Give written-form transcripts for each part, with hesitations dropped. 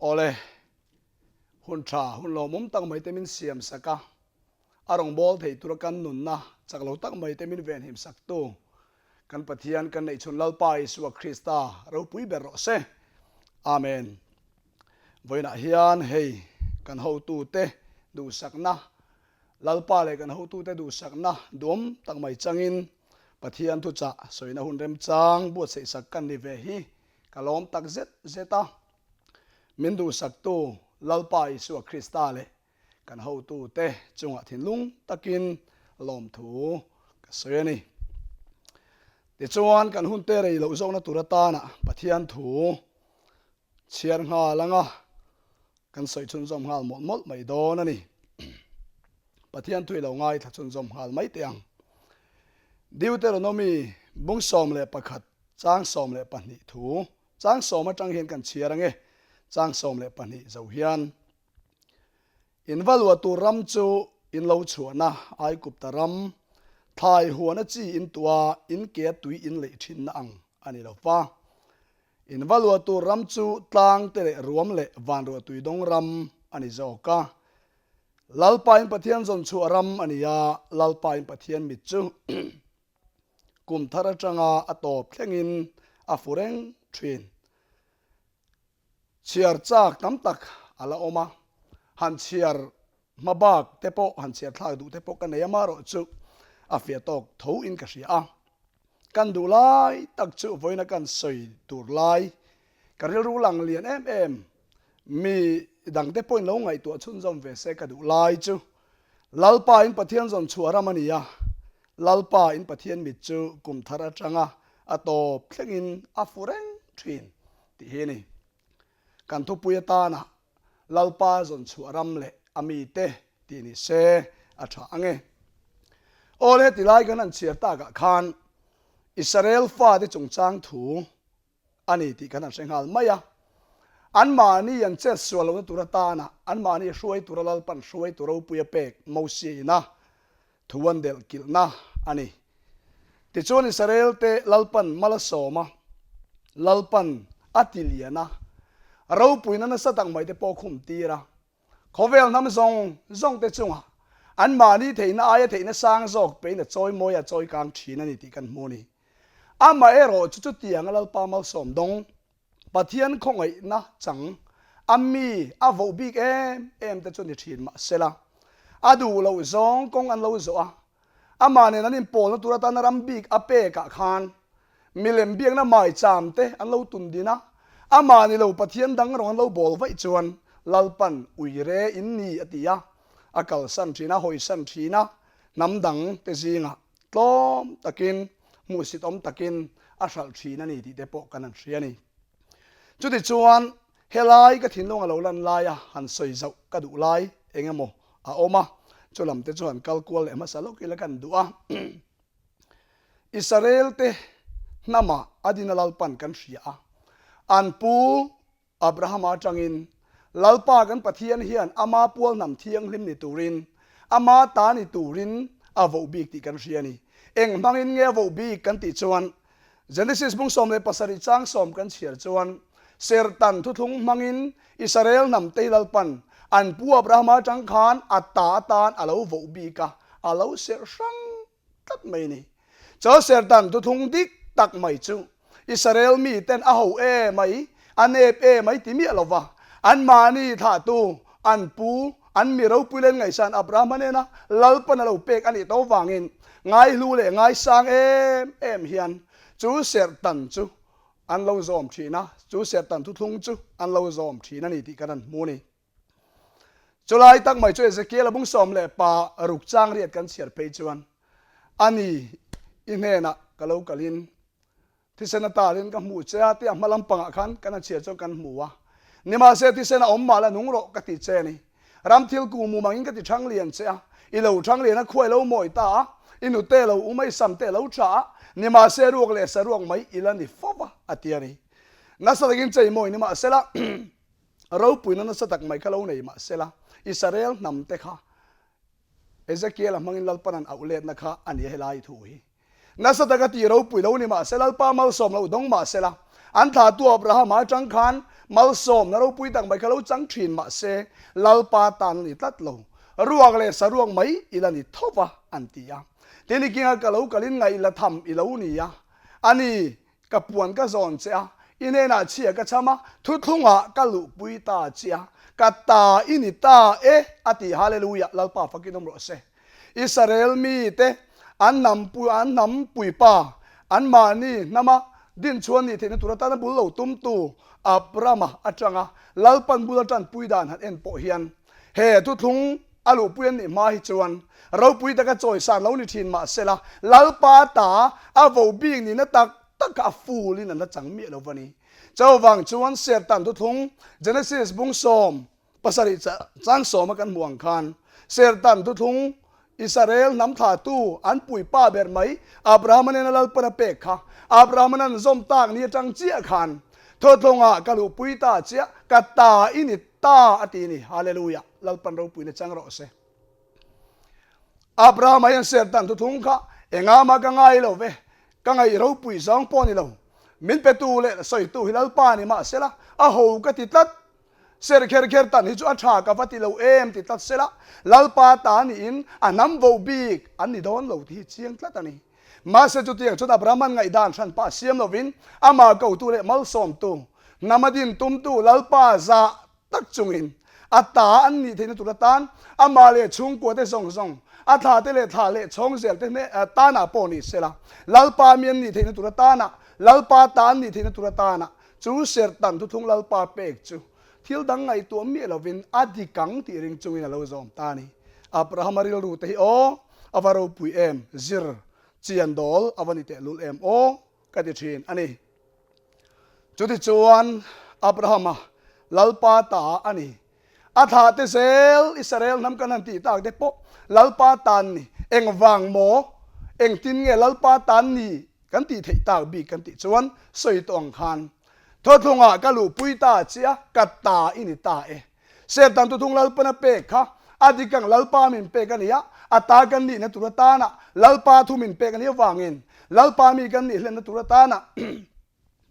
Awle, hun tha, hun lawmawm tak mai te min siam sak a, a rawngbâwl thei tura kan nunna chak lo tak mai te min venhim saktu kan Pathian kan neihchhun Lalpa Isua Krista ropui ber rawh se. Amen. Vawiinah hian hei kan hotute duhsakna, Lalpa leh kan hotute duhsakna duam tak mai changin Pathian thuchah sawina hun remchang buatsaihsak kan ni ve hi Ka lawm tak zet zet a, min duhsaktu Lalpa Isua Krista leh kan hotute chungah thinlung takin lawmthu ka sawi a ni. Tichuan, kan hunte rei loh zawkna tur atana Pathian thu chhiar nghal anga kan sawi chhunzawm nghal mawlh mawlh mai dawn a ni. Pathian thu i lo ngaithla chhunzawm nghal mai teh ang. Deuteronomy bung 11 Chang 12 thu, Chang sawm atang hian kan chhiar ange, chang 12 zo hian, In va luah tur ram chu in lo chhuahna Aigupta ram, thlai huana chi in tuah in ke tui in leih thinna ang a ni lo va. In va luah tur ram chu tlang te leh ruam leh vanruah tui dawng ram a ni zawk a. Lalpa in Pathian zawn chhuah ram a ni a, Lalpa in Pathian mit chu Kum thar atanga a tawp thlengin a fu reng thin. Chhiar chak tam tak a la awm a, han chhiar hma bak te pawh han chhiar thlak duh te pawh ka nei a, marawh chu a fiah tawk tho in ka hria a. Kan duh lai tak chu vawiina kan sawi tur lai ka rilru lang lian em em mi dangte pawhin lo ngaihtuah chhunzawm ve se ka duh lai chu Lalpa in Pathian zawn chhuah ram a ni a, Lalpa in Pathian mit chu kum thar atanga a tawp thlengin a fu reng thin tih hi a ni. Kan thupui atana Lalpa zawn chhuah ram leh a mite tih ni se a tha ang e. Aw le heti lai kan han chhiar takah khan Israel fate chungchang thu a ni tih kan han hre nghal mai a. Anmahni an chet sual lohna tur atana anmahni hruai tura Lalpan hruaitu ropui a pek Mosia ina thu an delh kilhna a ni. Tichuan Israelte Lalpan mal a sawm a, Lalpan a ti lian a, ropuina nasa tak mai te pawh a khum tir a. Khawvel hnam zawng zawng te chungah anmahni theihna aia theihna sang zawk pein a chawi mawi a chawi kang thin a ni tih kan hmu a ni. Amaherawh chu chutianga Lalpa malsawm dawng, Pathian khawngaihna chang a mi a voh bik em em te chu ni thin mahsela, a duh loh zawng kawng an lo zawh a, Amah nen an inpawlna tur atana ram bik a pekah khan milem biakna maicham te an lo tun din a, amah ni lo Pathian dang rawng an lo bawl vaih chuan Lalpan uire in ni a ti a, a kalsan thin a, hawisan thin a, hnam dang te zingah tlawm takin, hmuhsit awm takin a hralh thin a ni tih te pawh kan han hria a ni. Chutichuan Helai ka thinlung a lo lan laia han sawi zauh ka duh lai eng emaw a awm a, chu lam te chu han kal kual leh hmasa lawk ila kan duh a. Israel te hnamah a dina Lalpan kan hria a, an pu Abrahama atangin Lalpa kan Pathian hian ama pual hnam thianghlim ni turin, ama ta ni turin a voh bik tih kan hria a ni. Eng hmangin nge a voh bik kan tih chuan Genesis bung 17 chang sawm kan chhiar chuan, Serhtan thuthlung hmangin Israel hnam tei Lalpan an pu Abrahama atang khan a ta atan a lo voh bik a, a lo serh hrang tlat mai a ni. Chu serhtan thuthlung dik tak mai chu Israel miten a ho e mai, a nep e mai ti miah lova, anmahni thlahtu an pu, an mi ropui len ngaihsan Abrahama nena Lalpan a lo pek a nih tawh vangin ngaihlu leh ngaisang em em hian chu serhtan chu an lo zawm thin a, chu serhtan thuthlung chu an lo zawm thin a ni tih kan han hmu a ni. Chulai tak mai chu Ezekiel a bung 16 chang riat kan chhiar phei chuan a ni i hnenah ka lo kalin Thisen a talin ka hmuh che a tih a hma lampangah khan kan a chhiar chuan kan hmu a. Nimahse thisen a awm mah la nung rawh ka ti che a ni. Ram thil ku mum angin ka ti thang lian che a, i lo thang lian a khuai lo mawi ta a, i nute lo um a i sam te lo tha a, nimahse ruak leh saruak mai i la ni fo va a ti a ni. Nasa takin chei mawi nimahsela ropuina nasa tak mai kha lo nei mahsela Israel hnam te kha Ezekiel-a hmangin Lalpan an auh letna kha a ni a helai thu hi. Nasa taka tih ropui lo ni mahse, Lalpa malsawm loh dawng mahsela, an thlahtu Abrahama atang khan Malsawmna ropui tak mai kha lo chang thin mah se, Lalpa tan a ni tlat lo. Ruak leh saruak mai i la ni tho va, an ti a. Tin, i kinga ka lo kalin ngaih la tham i lo ni a. A ni, ka puan ka zawn che a, i hnenah chhia ka cham a, thuthlungah ka luhpui ta che a, ka ta i ni ta e, a ti. Hallelujah! Lalpa fakin awm rawh se. Israel mite an hnam an hnam puipa, anmahni hnama dinchhuan nih theihna tur atana bul lo tumtu Abrama atanga Lalpan bula tanpui dan han en pawh hian he thuthlung a luhpui an nih hma hi chuan ropui taka chawisan lo ni thin mahsela Lalpa ta a vo bik nihna tak tak kha a fulin an la chang miah lo va ni. Chuvang chuan Sertan thuthlung Genesis bung sawm Pasarih chang sawma kan hmuh ang khan Sertan thuthlung Israel hnam thlahtu an puipa ber mai Abrahama nena Lalpan a pek kha Abrahama nan zawm tak ni atang chiah khan thuthlungah ka luhpui ta chiah ka ta i ni ta a ti ni. Hallelujah! Lalpan ropuina chang rawh se. Abrahama hian Sertan thuthlung kha engah mah ka ngai lo ve, ka ngaih ropui zawng pawh ni lo. Min petu leh sawitu hi Lalpa ni mahsela a ho ka ti tlat. Ser kher kher tan hi chu a tha ka va ti lo em ti tlat sela, Lalpa ta niin a hnam vo bik an ni dawn lo tih hi chiang tlat a ni. Mahse chutiang chuan Abraham-a'n ngaihdan hran pah siam lovin amah kotu leh malsawmtu, hnam a din tumtu Lalpa zah tak chungin a ta an nih theihna tur atan amah leh chhungkuate zawng zawng, a thlate leh thlah leh chhawng zelte tanah pawh ni sela, Lalpa mi an nih theihna tur atana Lalpa ta an nih theihna tur atana Chu Serhtan thuthlung Lalpa pek chu thil dang ngaihtuah miah lovin a dik ang tih ring chungin a lo zawm ta a ni. Abrahama rilru te hi aw, a va ropui em, zir chian dawl a va ni tehlul em aw, ka ti thin a ni. Chutichuan Abrahama Lalpa ta a ni. A thlah te zel Israel hnam kan han tih tak te pawh Lalpa tan ni. Engvang maw? Engtin nge Lalpa tan ni Kan tih theih tak bik kan tih chuan sawi tawh ang khan thawthlungah ka luhpui ta chiah a, ka ta i ni ta e. Sertan tuthung Lalpana pek kha a dik ang Lalpa min pek a ni a, a ta kan nihna tur atana Lalpa thu min pek a nih avangin Lalpa mi kan nih hlenna tur atana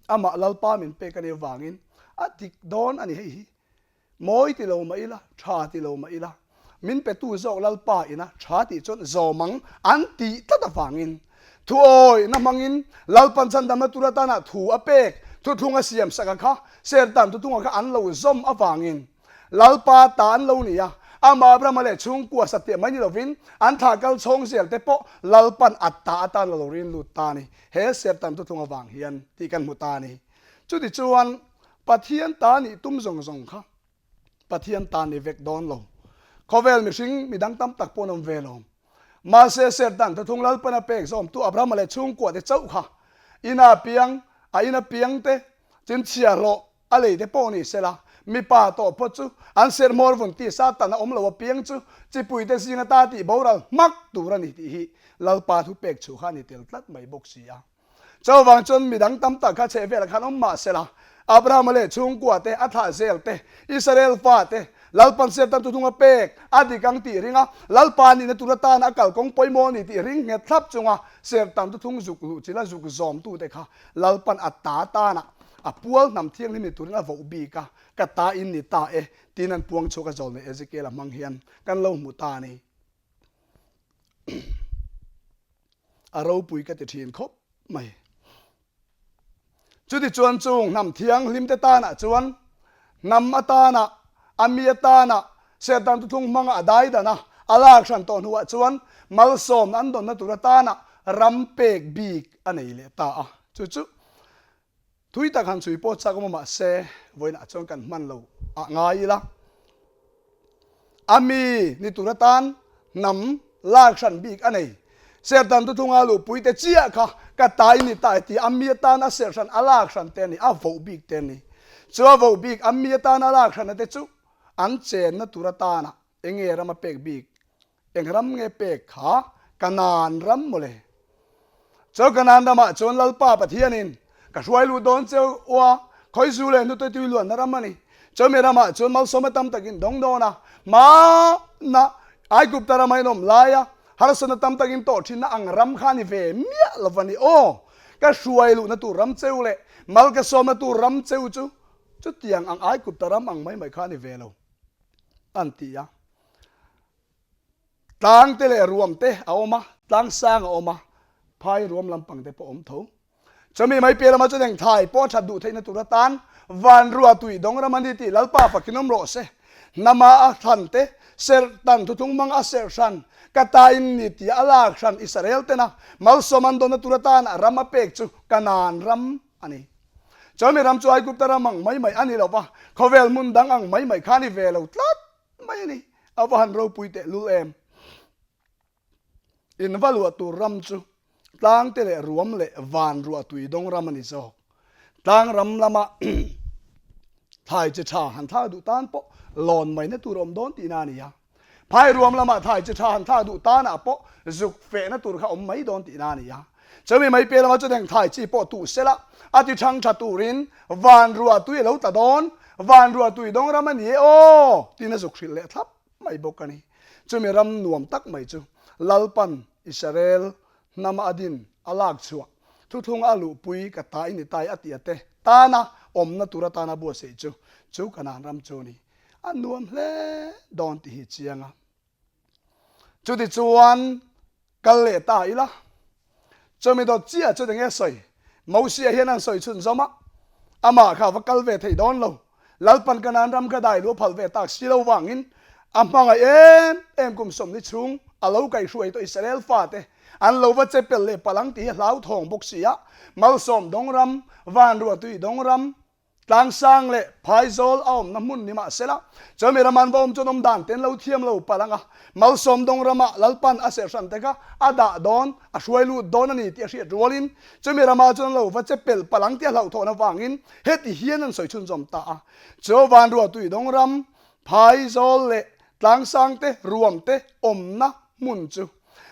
amah Lalpa min pek a nih avangin a dik dawn a ni hei hi. Mawi ti lo mah ila, tha ti lo mah ila, min petu zawk Lalpa ina tha tih chuan zawm ang an tih tlat avangin thu awihna hmangin Lalpan chhandamna tur atana thu a pek thuthlung a siam sak a kha Sertan thuthunga kha an lo zawm avangin Lalpa ta an lo ni a, amah Abrahama leh chhungkua satliah mai ni lovin an thlah kal chhawng zel te pawh Lalpan a ta atan a lo rin lut ta a ni, he Sertan thuthung avang hian tih kan hmu ta a ni. Chutichuan Pathian ta nih tum zawng zawng kha Pathian ta ni vek dawn lo. Khawvel mihring midang tam tak pawh an awm ve lo. Mahse Sertan thuthung Lalpan a pek zawmtu Abrahama leh chhungkua te chauh kha ina piang, a ina piang te, chinchhia hlawh a lei te pawh ni sela, mipa tawh phawt chu an serhmawr vun tih Satan a awm lo apiang chu chipui te zinga ta tih boral hmak tur a ni tih hi Lalpa thu pek chhuh kha a ni tel tlat mai bawk si a. Chuvang chuan mi dang tam tak kha chhehvelah khan awm mah sela, Abrahama leh chhungkua te, a thlah zel te, Israel fa te, Lalpan Sertan thuthung a pek, a dik ang tih ring a, Lalpa nihna tur atan a kalkawng pawimawh a ni tih ring nghet thlap chunga Sertan thuthung zuk luh chila zuk zawmtute kha Lalpan a ta tana a pual hnam thianghlim ni turin a voh bik a, ka ta in ni ta e, tiin an puang chhuak a zawlnei Ezekiel-a hmang hian kan lo hmu ta a ni. A ropui ka ti thin khawp mai. Chutichuan chung hnam thianghlim te tanah chuan hnam atana, a mi atana Sertan thuthlung hmanga a daidan a, a lak hran tawh hnuah chuan malsawmna an dawnna tur atana ram pek bik a nei leh ta a. Chu chu Thui tak han chhui pawh chak awm a mahse vawiinah chuan kan hman lo ah ngai ila. A mi ni tur atan hnam lak hran bik a nei. Serhtan thuthunga luhpui te chiah kha ka tai ni ta e ti a mi atan a serh hran a lak hran te a ni, a voh bik te a ni. Chu a voh bik a mi atan a lak hranna te chu an chenna tur atana enge ram a pek bik Eng ram nge pek kha? Kanaan ram mawle. Chu Kanaan ramah chuan Lalpa Pathianin ka hruai lut dawn che u a, khawizu leh hnute tui luanna ram a ni. Chumi ramah chuan malsawma tam takin dawng dawn a, hmana Aigupta rama in awm laia harsatna tam takin tawh thinna ang ram kha a ni ve miah lo va ni aw. Ka hruai luhna tur ram cheu leh mal ka sawmna tur ram cheu chu. Chutiang ang Aigupta ram ang mai mai kha a ni ve lo, an ti a. Tlang te leh ruam te a awm a, tlang sang a awm a, phai ruam lampang te pawh a awm tho. Chumi mai piah lamah chuan eng thai pawh a that duh theihna tur atan van rua tui dawng ram a ni tih Lalpa fakin awm rawh se. Hnama a thlan te, serh tan thuthlung hmang a serh hran, ka ta in ni tia a lak hran Israel tena malsawm an dawnna tur atan a ram a pek chu Kanaan ram a ni. Chumi ram chu Aigupta ram ang mai mai a ni lo va, khawvel hmun dang ang mai mai kha a ni ve lo tlat mai a ni. A va han ropui tehlul em! In va luah tur ram chu tlang te leh ruam leh van ruah tui dawng ram a ni zawk. Tlang ram lama thlai chi tha han thlak duh tan pawh lawn maina tur a awm dawn tihna a ni a. Phai ruam lama thlai chi tha han thlak duh tanah pawh zuk fehna tur kha awm mai dawn tihna a ni a. Chumi mai piah lama chuan heng thlai chi pawh tuh sela a ti thang tha turin van ruah tui a lo tla dawn, van ruah tui dawng ram a ni e aw tiin a zuk hrilh leh thlap. mai bawk a ni. Chumi ram nuam tak mai chu Lalpan Israel hnama a din a lak chhuah thuthlung a luhpui ka ta i ni tai a tih a te tana awmna tur atana buatsaih chu chu Kanaan ram chu a ni. A nuam hle dawn tih hi chiang a. Chutichuan Kal leh ta ila. Chumi dawt chiah chu enge sawi? Mosia hian an sawi chhunzawm a, amah kha va kal ve thei dawn lo. Lalpan Kanaan ram kha dai lu a phal ve tak si lo vangin a hmangaih em em kum sawmni chhung a lo kaihhruai tawh Israel fate an lo va che pel leh palh ang tih hi hlauthawng bawk si a, malsawm dawng ram, vanruatui dawng ram, Tlangsang leh Phaizawl a awmna hmun ni mahsela, chumi rama an va awm chuan awm dan te an lo thiam lo palh ang a, Malsawm dawng rama Lalpan a serh hran te kha a dah dawn, a hruai lut dawn a ni tih a hriat rualin chumi rama chuan an lo va che pelh palh ang tih a hlauhthawhna vangin heti hian an sawi chhunzawm ta a. Chu Vanruatui dawng ram, Phaizawl leh Tlangsang te, ruam te awmna hmun chu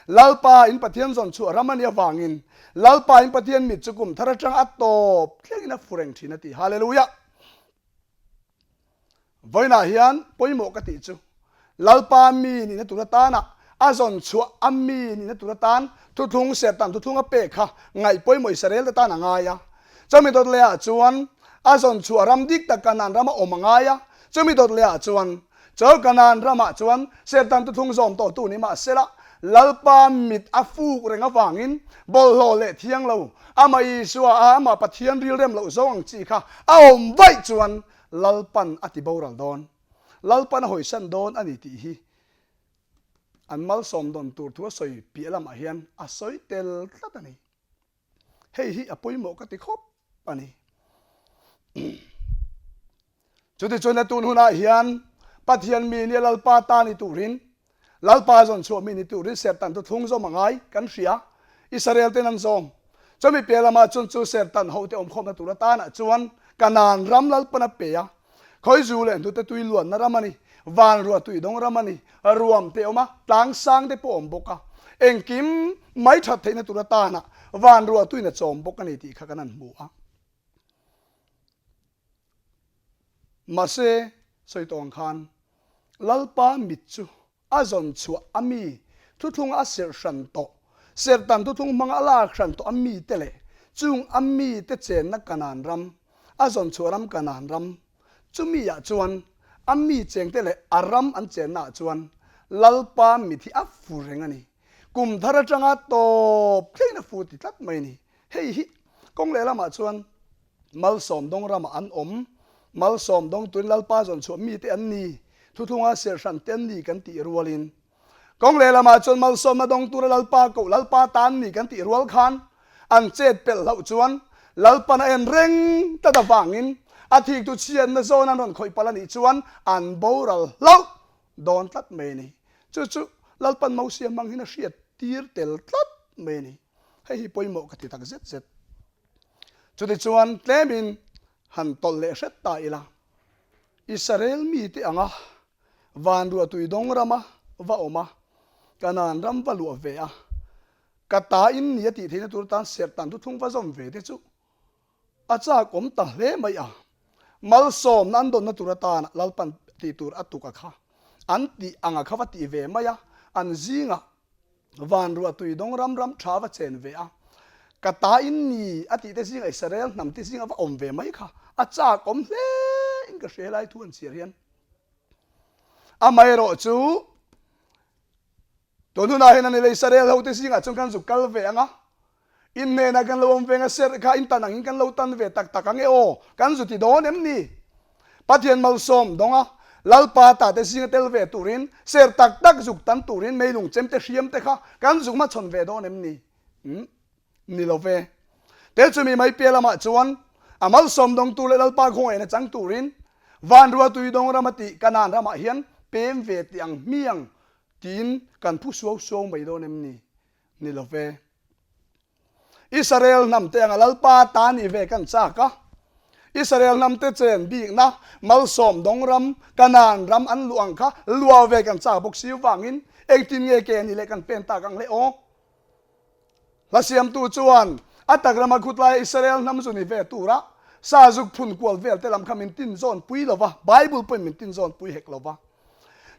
Lalpa in Pathian zawn chhuah ram a nih avangin Lalpa in Pathian mit chu kum thar atang a tawp thlengin a fu reng thin a ti. Hallelujah! Vawiinah hian pawimawh ka tih chu Lalpa mi nihna tur atana a zawn chhuah a mi nihna tur atan thuthlung serhtan thuthlung a pek kha ngaih pawimawh Israel te tan a ngai a. Chumi dawt lehah chuan a zawn chhuah ram dik tak Kanaan rama awm a ngai a. Chumi dawt lehah chuan Chu Kanaan ramah chuan Sertan thuthlung zawm tawhtu ni mah sela, Lalpa mit a fuk reng avangin bawlhhlawh leh thiang lo, amah Isua a amah Pathian rilrem loh zawng ang chi kha a awm vaih chuan Lalpan a ti boral dawn. Lalpan a hawisan dawn a ni tih hi an malsawm dawn tur thu a sawi piah lamah hian a sawi tel tlat a ni. Hei hi a pawimawh ka ti khawp a ni. Chutichuan a tun hunah hian Pathian mi nia Lalpa ta ni turin, Lalpa zawn chhuah mi ni turin serhtan thuthlung zawm a ngai kan hria. Israel ten an zawm. Chumi piah lamah chuan chu serhtan hote awmkhawmna tur atanah chuan Kanaan ram Lalpan a pe a. Khawizu leh hnute tui luanna ram a ni, van ruah tui dawng ram a ni, ruam te awm a, tlang sang te pawh awm bawk a, engkim mai that theihna tur atana van ruah tuin a chawm bawk a ni tih kha kan han hmu a. Mahse, sawi tawh ang khan Lalpa mit chu A zawn chhuah a mi thuthlung a serh hran tawh, serhtan thuthlung hmanga a lak hran tawh a mite leh chung a mite chenna Kanaan ram, a zawn chhuah ram Kanaan ram, chumi ah chuan a mi chengte leh a ram an chenna ah chuan Lalpa mit hi a fu reng a ni. Kum thar atanga tawp thlengin a fu ti tlat mai a ni. Hei hi kawng lehlamah chuan Malsawm dawng ramah an awm. Malsawm dawng tuin Lalpa zawn chhuah mite an ni, thuthlunga serh hran te an ni kan tih rualin. Kawng lehlamah chuan malsawmna dawng tura Lalpa koh Lalpa tan ni kan tih rual khan an chet pelh hlauh chuan Lalpan a en reng tlat avangin a thiktu chhiatna zawn an rawn khawih palh a nih chuan an boral hlauh dawn tlat mai a ni. Chu chu Lalpan Mosia hmang hin a hriat tir tel tlat mai a ni. Hei hi pawimawh ka ti tak zet zet. Chutichuan tlemin han tawlh leh hret ta ila, Israel mite anga van ruahtui dawng rama va awm a, Kanaan ram va luah ve a, ka ta in ni a tih theihna tur tan serhtan thuthlung va zawm ve te chu a chak awm ta hle mai a. Malsawmna an dawnna tur atana Lalpan tih tur a tuk a kha an tih anga kha va tih ve mai a, an zingah Van ruah tui dawng ram ram tha va chen ve a, ka ta in ni a tih te zingah Israel hnam te zingah va awm ve mai kha a chak awm hle. in ka hria helai thu an chhiar hian. Amaherawh chu tun hunah hian ani lei Israel ho te zingah chuan kan zuk kal ve ang a, in hnenah kan lo awm veng a, serh kha in tan angin kan lo tan ve tak tak ang e aw, kan zu ti dawn em ni? Pathian malsawm dawng a, Lalpa ta te zinga tel ve turin, serh tak tak zuk tan turin meilung chem te hriam te kha kan zuk hmachhawn ve dawn em ni? Umm. Ni lo ve. Te chumi mai piah lamah chuan a malsawm dawngtu leh Lalpa khawngaihna chang turin Vanrua Tuidawng rama tih Kanaan ramah hian pem ve tih ang hmiang tiin kan phu suau suau mai dawn em ni? Ni lo ve. Israel hnamte anga Lalpa ta nih ve kan chak a. Israel hnamte chen bikna malsawm dawng ram Kanaan ram an luh ang kha luah ve kan chak bawk si vangin engtin nge ke ni leh kan pen tak ang le aw? Hla siamtu chuan a tak rama khutlaia Israel hnam zu ni ve tura sa zuk phun kual vel te lam kha min tin zawn pui lo va, Bible pawhin min tin zawn pui hek lo va.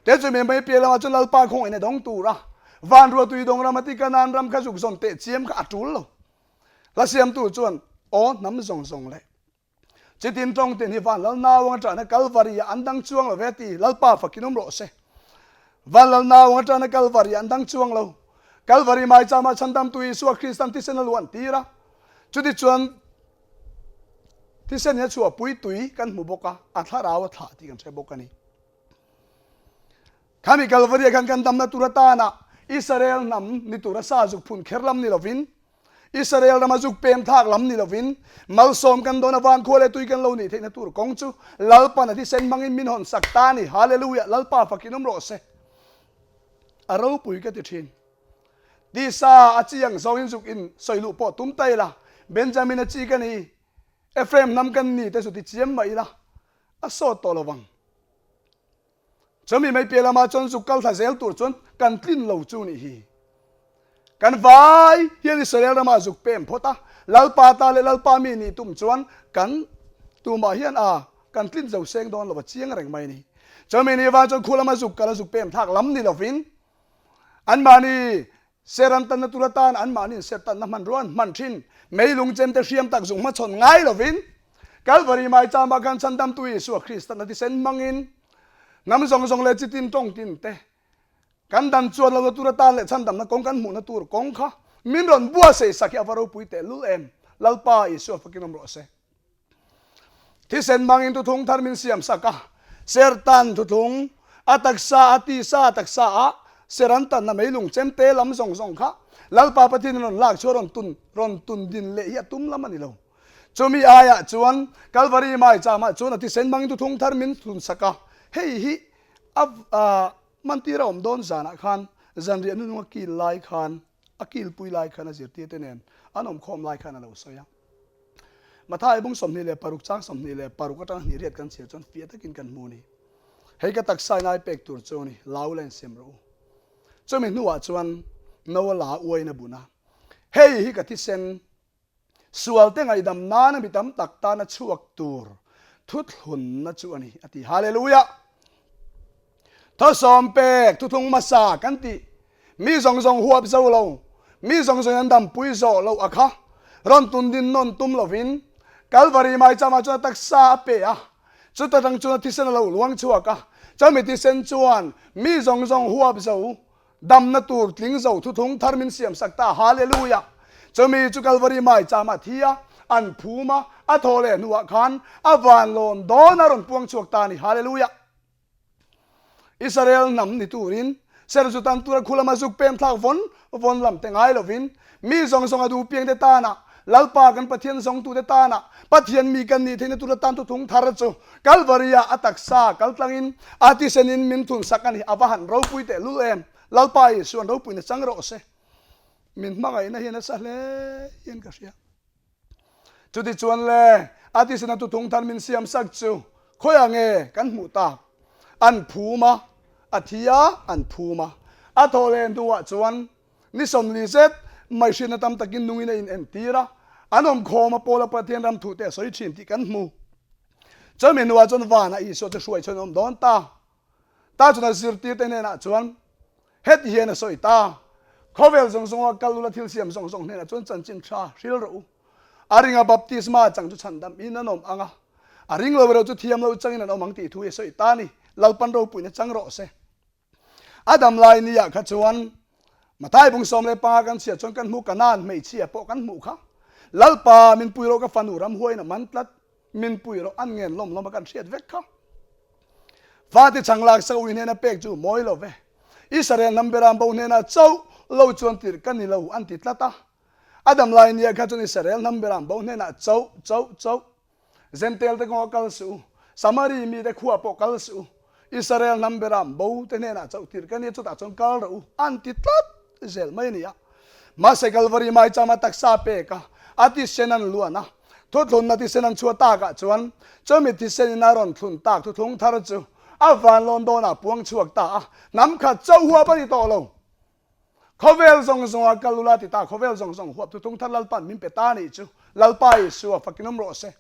Te chu mi mai piah lamah chuan Lalpa khawngaihna dawng tura van ruatui dawng rama ti Kanaan ram kha zuk zawn teh chiam kha a tul lo. Hla siamtu chuan, Aw hnam zawng zawng leh Chitin tawng tin hi van lal nauang atana Kalvari ah an dang chuang lo ve ti Lalpa fakin awm rawh se. Van lal nauang atana Kalvari ah an dang chuang lo. Kalvari maichama chhandamtu Isua Kristan thisen a luan tir a. Chutichuan thisen hi a chhuahpui tui kan hmu bawk a, a thlarau a thlah tih kan hre bawk a ni. Khami Kalvari ah khan kan damna tur atana Israel hnam ni tura sa zuk phun kher lam ni lovin, Israel rama zuk pem thlak lam ni lovin, malsawm kan dawn a van khua leh tui kan lo nih theihna tur kawng chu Lalpan a thisen hmangin min hawn sak ta a ni. Hallelujah! Lalpa fakin awm rawh se. A ropui ka ti thin. Tisa a chi ang zawngin zuk in sawi luh pawh tum ta ila, Benjamin a chi ka ni, Ephraim hnam kan ni te chu ti chiam mah ila, a sawt tawh lovang. Chumi mai piah lamah chuan zuk kal thla zel tur chuan kan tlin lo chu nih hi. Kan vai hian Israel ramah zuk pem phawt a, Lalpa ta leh Lalpa mi nih tum chuan kan tumah hian a kan tlin zo seng dawn lo a chiang reng mai a ni. Chumi ni vang chuan khu lama zuk kal a zuk pem thlak lam ni lovin anmahni Ser an tanna tur atan anmahni in ser tanna hmanrua an hman thin. Meilung chem te hriam tak zung hmachhawn ngai lovin Kalvari maichama khan chhandamtu Isua Kristan a thisen hmangin hnam zawng zawng leh chitin tawng tin te kan dan chuan lohna tur atan leh chhandamna kawng kan hmuhna tur kawng kha min rawn buatsaih sak hi a va ropui tehlul em. Lalpa Isua fakin awm rawh se. Thisen hmangin thuthlung thar min siam sak a, sertan thuthlung, a taksa, a tisa, a taksa a ser an tanna meilung chemte lam zawng zawng kha Lalpa Pathianin rawn lak chu a rawn tun rawn tun din leh hi a tum lam a ni lo. Chumi aiah chuan Kalvari maicham-ah chuan a thisen hmangin thuthlung thar min thlun sak a, hei hi a mantir a awm dawn zanah khan zanriah nunung a kil lai khan a kilpui lai khan a zirtirte nen an awmkhawm lai khan a lo sawi a. Mathai bung 26 chang 26 atanga hnih riat kan chhiar chuan fiah takin kan hmu a ni. Hei ka taksa in ai pek tur chu a ni, lau la insem rawh u. Chumi hnuah chuan Noa la uain a bun a, Hei hi ka thisen, sualte ngaihdam nana mi tam tak tana chhuak tur thuthlunna chu a ni, a ti. Hallelujah! Thawsawm pek thuthlung hmasa kan tih mi zawng zawng huap zo lo, mi zawng zawng an dampui zawh loh a kha rawn tun din nawn tum lovin Kalvari maichama chuan a taksa a pe a, chuta tang chuan a thisen a lo luang chhuak a, chumi thisen chuan mi zawng zawng huap zo damna tur tling zo thuthlung thar min siam sak ta, Hallelujah! Chumi chu Kalvari maichama thi a, an phum a, a thaw leh hnuah khan a vanlawn dawn a rawn puang chhuak ta a ni, Hallelujah! Israel hnam ni turin ser chu tan tura khu lama zuk pem thlak vawn vawn lam te ngai lovin mi zawng zawng a duh piang te tana Lalpa kan Pathian zawngtu te tana Pathian mi kan nih theihna tura tan thuthung thar chu Kalvari ah a taksa kal tlangin a thisen in min thun sak a ni. A va han ropui teh lul em! Lalpa Isuan ropuina chang rawh se. Min hmangaihna hi a nasa hle hian ka hria. Chutichuan le, a tisina tutung than min siam sak chu khawiah nge kan hmuh tak? An phum a, a thi a, an phum a. A thawh leh hnuah chuan ni 40 zet mai hriatna tam takin nungin a inentir a, an awmkhawm a Paula Pathian ram thu te a sawi thin tih kan hmu. Chumi hnuah chuan vanah Isua chu hruai chhuan a awm dawn ta. Ta chuan a zirtirte hnenah chuan heti hian a sawi ta, Khawvel zawng zawnga kal ula thil siam zawng zawng hnenah chuan chanchin tha hril rawh u. A ringa baptisma chang chu chhandam in an awm ang a. A ring lo erawh chu thiam lo changin an awm ang tih thu hi a sawi ta a ni. Lalpan ropuina chang rawh se. A dam lai niah kha chuan Mathai bung 15 kan chhiat chuan kan hmu Kanaan hmeichhia pawh kan hmuh kha. Lalpa min pui rawh ka fanu ramhuaiin a man tlat. Min pui rawh an ngen lawm lawm a kan hriat vek kha. Fate chang lak sak ui hnena pek chu mawi lo ve. Israel hnam beram bo hnena chauh lo chuan tirh ka ni lo an ti tlat a. A dam lai nia kha chuan Israel hnam beram bo hnenah chauh chauh chauh Zentel te kawnga kal suh u, Samari mite khua pawh kal suh u, Israel hnam beram bo te hnenah chauh tirh ka nia chutah chuan kal rawh u an ti tlat zel mai a ni a. Mahse Kalvari maichama taksa pek a, a thisen an luan a, thuthlunna thisen an chhuah takah chuan chumi thisen in a rawn thlun tak thuthlung thar chu a vanlawn dawnah puang chhuak ta a, hnam khat chauh huap a ni tawh lo. Khawvel zawng zawnga kal ula ti ta, khawvel zawng zawng huap thuthlung thar Lalpa'n min pe ta a nih chu Lalpa Isua fakin awm rawh se.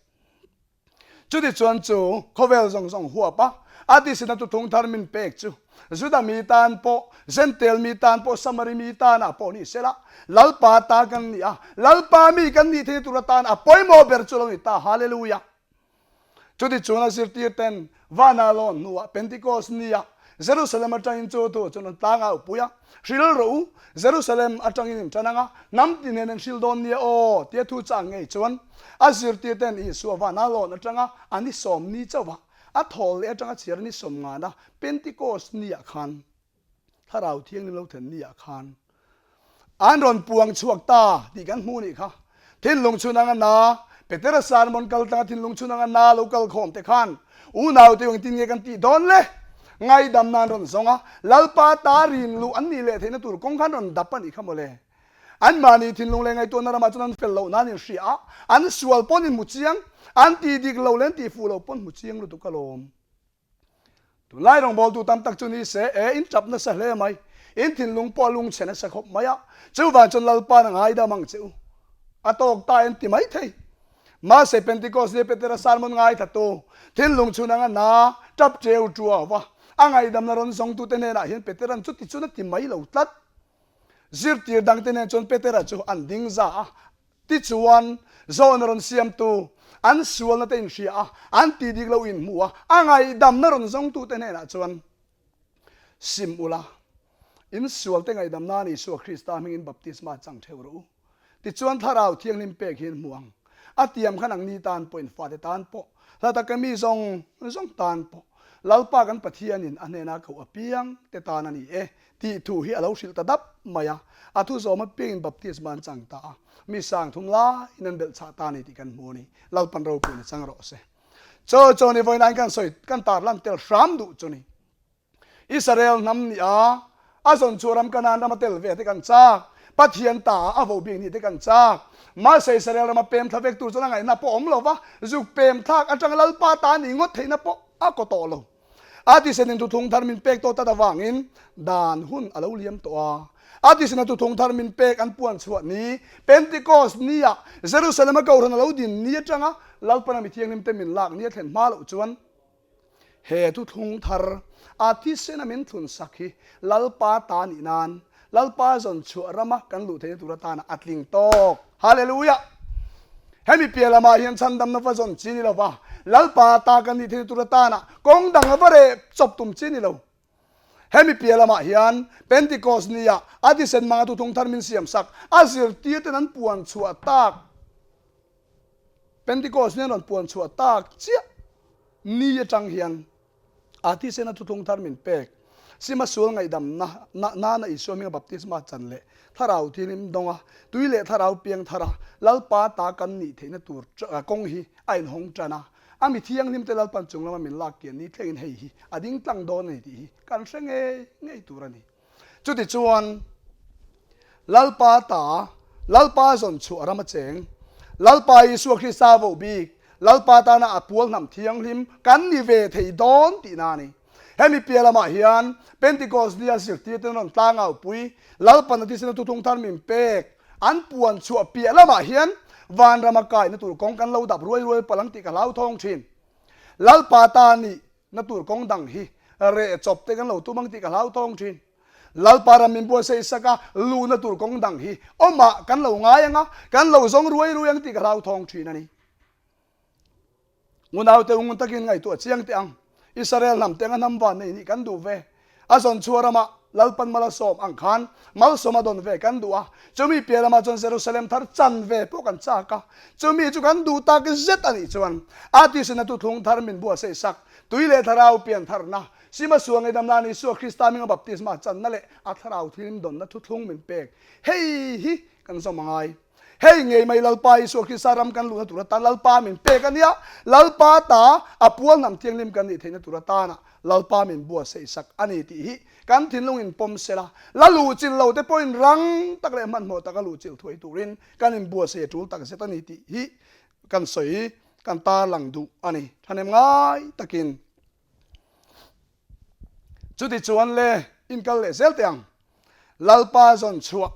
Chutichuan chu khawvel zawng zawng huap a, a tisina thuthlung thar min pek chu Juda mi tan pawh, Jentail mi tan pawh, Samari mi tanah pawh ni sela, Lalpa ta kan ni a, Lalpa mi kan nih theihna tur atan a pawimawh ber chu lo ni ta. Hallelujah! Chutichuan a zirtir ten vana lawn hnuah Pentecost nia Jerusalem atangin chu thu chuan an tlang au pui a, Hril rawh u, Jerusalem atangin in tan anga, hnam ti nen an hril dawn nia aw, tia thu chang ngei chuan a zirtir ten Isua vana lawn atanga a ni sawm ni chauh a, a thawl leh atanga chhiar ni sawm ngana Pentecost niah khan Thlarau Thianghlim lo then ni ah khan an rawn puang chhuak ta tih kan hmuh nih kha. Thinlung chhun anga na, Petera sermon kal tanga thinlung chhun anga na lo kal khawm te khan unau te engtin nge kan tih dawn le? Ngaidam nan rawn zawng a, Lalpa ta rin luh an nih leh theihna tur kawng khan rawn dap a nih kha mawle. Anmahni thinlung leh ngaihtuahna ramah chuan an fel loh nan inhria a, an sual pawn inhmu chiang, an tih dik lo leh an tih fuh loh pawn hmu chiang lutuk alawm. Tunlai rawngbawltu tam tak chu ni se, e, in tap nasa hle mai, in thinlung pawh a lungchhe nasa khawp mai a, chuvang chuan Lalpa'n a ngaidam ang che u, a tawk ta en ti mai thei. Mahse Pentecost ni Petera sermon ngaithatu, thinlung chhun anga na, tap teu tuau va, a ngaihdamna rawn zawngtute hnenah hian Petera'n chuti chuan a ti mai lo tlat. Zirtir dangte nen chuan Petera chu an ding za a, Tichuan, zawhna rawn siamtu, an sualna te inhria a, an tih dik lo inhmu a, a ngaihdamna rawn zawngtute hnenah chuan, Sim ula, in sualte ngaihdam nan Isua Krista hmingin baptisma chang theuh rawh u. Tichuan, Thlarau Thianghlim pek hi in hmu ang. A tiam khan ang ni tan pawh, in fate tan pawh, hla taka mi zawng zawng tan pawh, Lalpa kan Pathianin a hnena koh apiang te tan a ni e, Tih thu hi a lo hrilh ta dap mai a, a thu zawm apiangin baptisma an chang ta a, mi sang thum laiin an belh chhah ta a ni tih kan hmu a ni. Lalpan ropuiin a chang rawh se. Chaw chaw ni vawiin kan sawi kan tar lan tel hram duh chu ni. Israel hnam nih a, a zawn chhuah ram Kanaan rama tel ve te kan chak, Pathian ta a a vo bik nih te kan chak. Mahse Israel rama pem thla vek tur chuan a ngaihna pawh awm lo va, zuk pem thlak atanga Lalpa ta nih ngawt theihna pawh a kaw tawh lo. A tisenin thuthung thar min pek tawh tat avangin dan hun a lo liam tawh a. A tisena thuthung thar min pek an puan chhuah ni, Pentecost nia Jerusalem-a kohhran a lo din ni atanga Lalpana mi thianghlim te min lak ni a thlen hma loh chuan he thuthlung thar a tisena min thlun sak hi Lalpa ta nih nan Lalpa zawn chhuah rama kan luh theihna tur atana a tling tawk. Hallelujah! Hemi piah lamah hian chhandamna va zawn chi ni lo va, Lalpa ta kan nih theihna tur atana kawng dang a va reh chawp tum chi ni lo. Hemi piah lamah hian Pentecost nia a thisen hmanga thuthung thar min siam sak, a zirtir ten an puan chhuah tak, Pentecost nia an rawn puan chhuah tak chiah ni atang hian, A thisena thuthlung thar min pek, sima sual ngaihdamna nana Isua hminga baptisma chan leh Thlarau Thianghlim dawnga tui leh Thlarau piang thara Lalpa ta kan nih theihna tur kawng hi a inhawng tan a. A mi thianghlim te Lalpan chung lama min lak kian ni thlengin hei hi a ding tlang dawn a ni tih hi kan hre ngei ngei tur a ni. Chutichuan, Lalpa ta, Lalpa zawn chhuah ram a cheng, Lalpa Isua Krista voh bik, Lalpa tana a pual hnam thianghlim kan ni ve thei dawn tihna a ni. Hemi piah lamah hian Pentecost nia zirtirten rawn tlangaupui, Lalpan a tisena thuthung thar min pek, an puan chhuah piah lamah hian vanrama kaina tur kawng kan lo dap ruai ruai palh ang tih ka hlauthawng thin. Lalpa ta nih Na tur kawng dang hi reh chawp te kan lo tum ang tih ka hlauthawng thin. Lalpa ram min buatsaih sak a, luhna tur kawng dang hi awmah kan lo ngai ang a, kan lo zawng ruai ruai ang tih ka hlauthawng thin a ni. Ngunaute ngun takin ngaihtuah chiang teh ang. Israel hnam te anga hnam van nei nih kan duh ve. A zawn chhuah ramah Lalpan mal a sawm ang khan malsawm a dawn ve kan duh a. Chumi piah lamah chuan Jerusalem thar chan ve pawh kan chak a. Chumi chu kan duh tak zet a nih chuan a tisena thuthlung thar min buatsaih sak, tui leh thlarau pian tharna, Sima sual ngaihdam nan Isua Krista hminga baptisma channa leh a thlarau thilim dawnna thuthlung min pek. Hei hi kan zawm a ngai. Hei ngei mai Lalpa Isua Krista ram kan luhna tur atan Lalpa min pek a nia, Lalpa ta a pual hnam thianghlim kan nih theihna tur atana Lalpa min buatsaih sak a ni tih hi kan thinlung in pawm sela, la luhchilh lo te pawhin rang tak leh hmanhmawh taka luhchilh thuai turin kan inbuatsaih a tul tak zet a ni tih hi kan sawi kan tarlang duh a ni. Thahnem ngai takin. Chutichuan le, inkal leh zel teh ang. Lalpa zawn chhuah,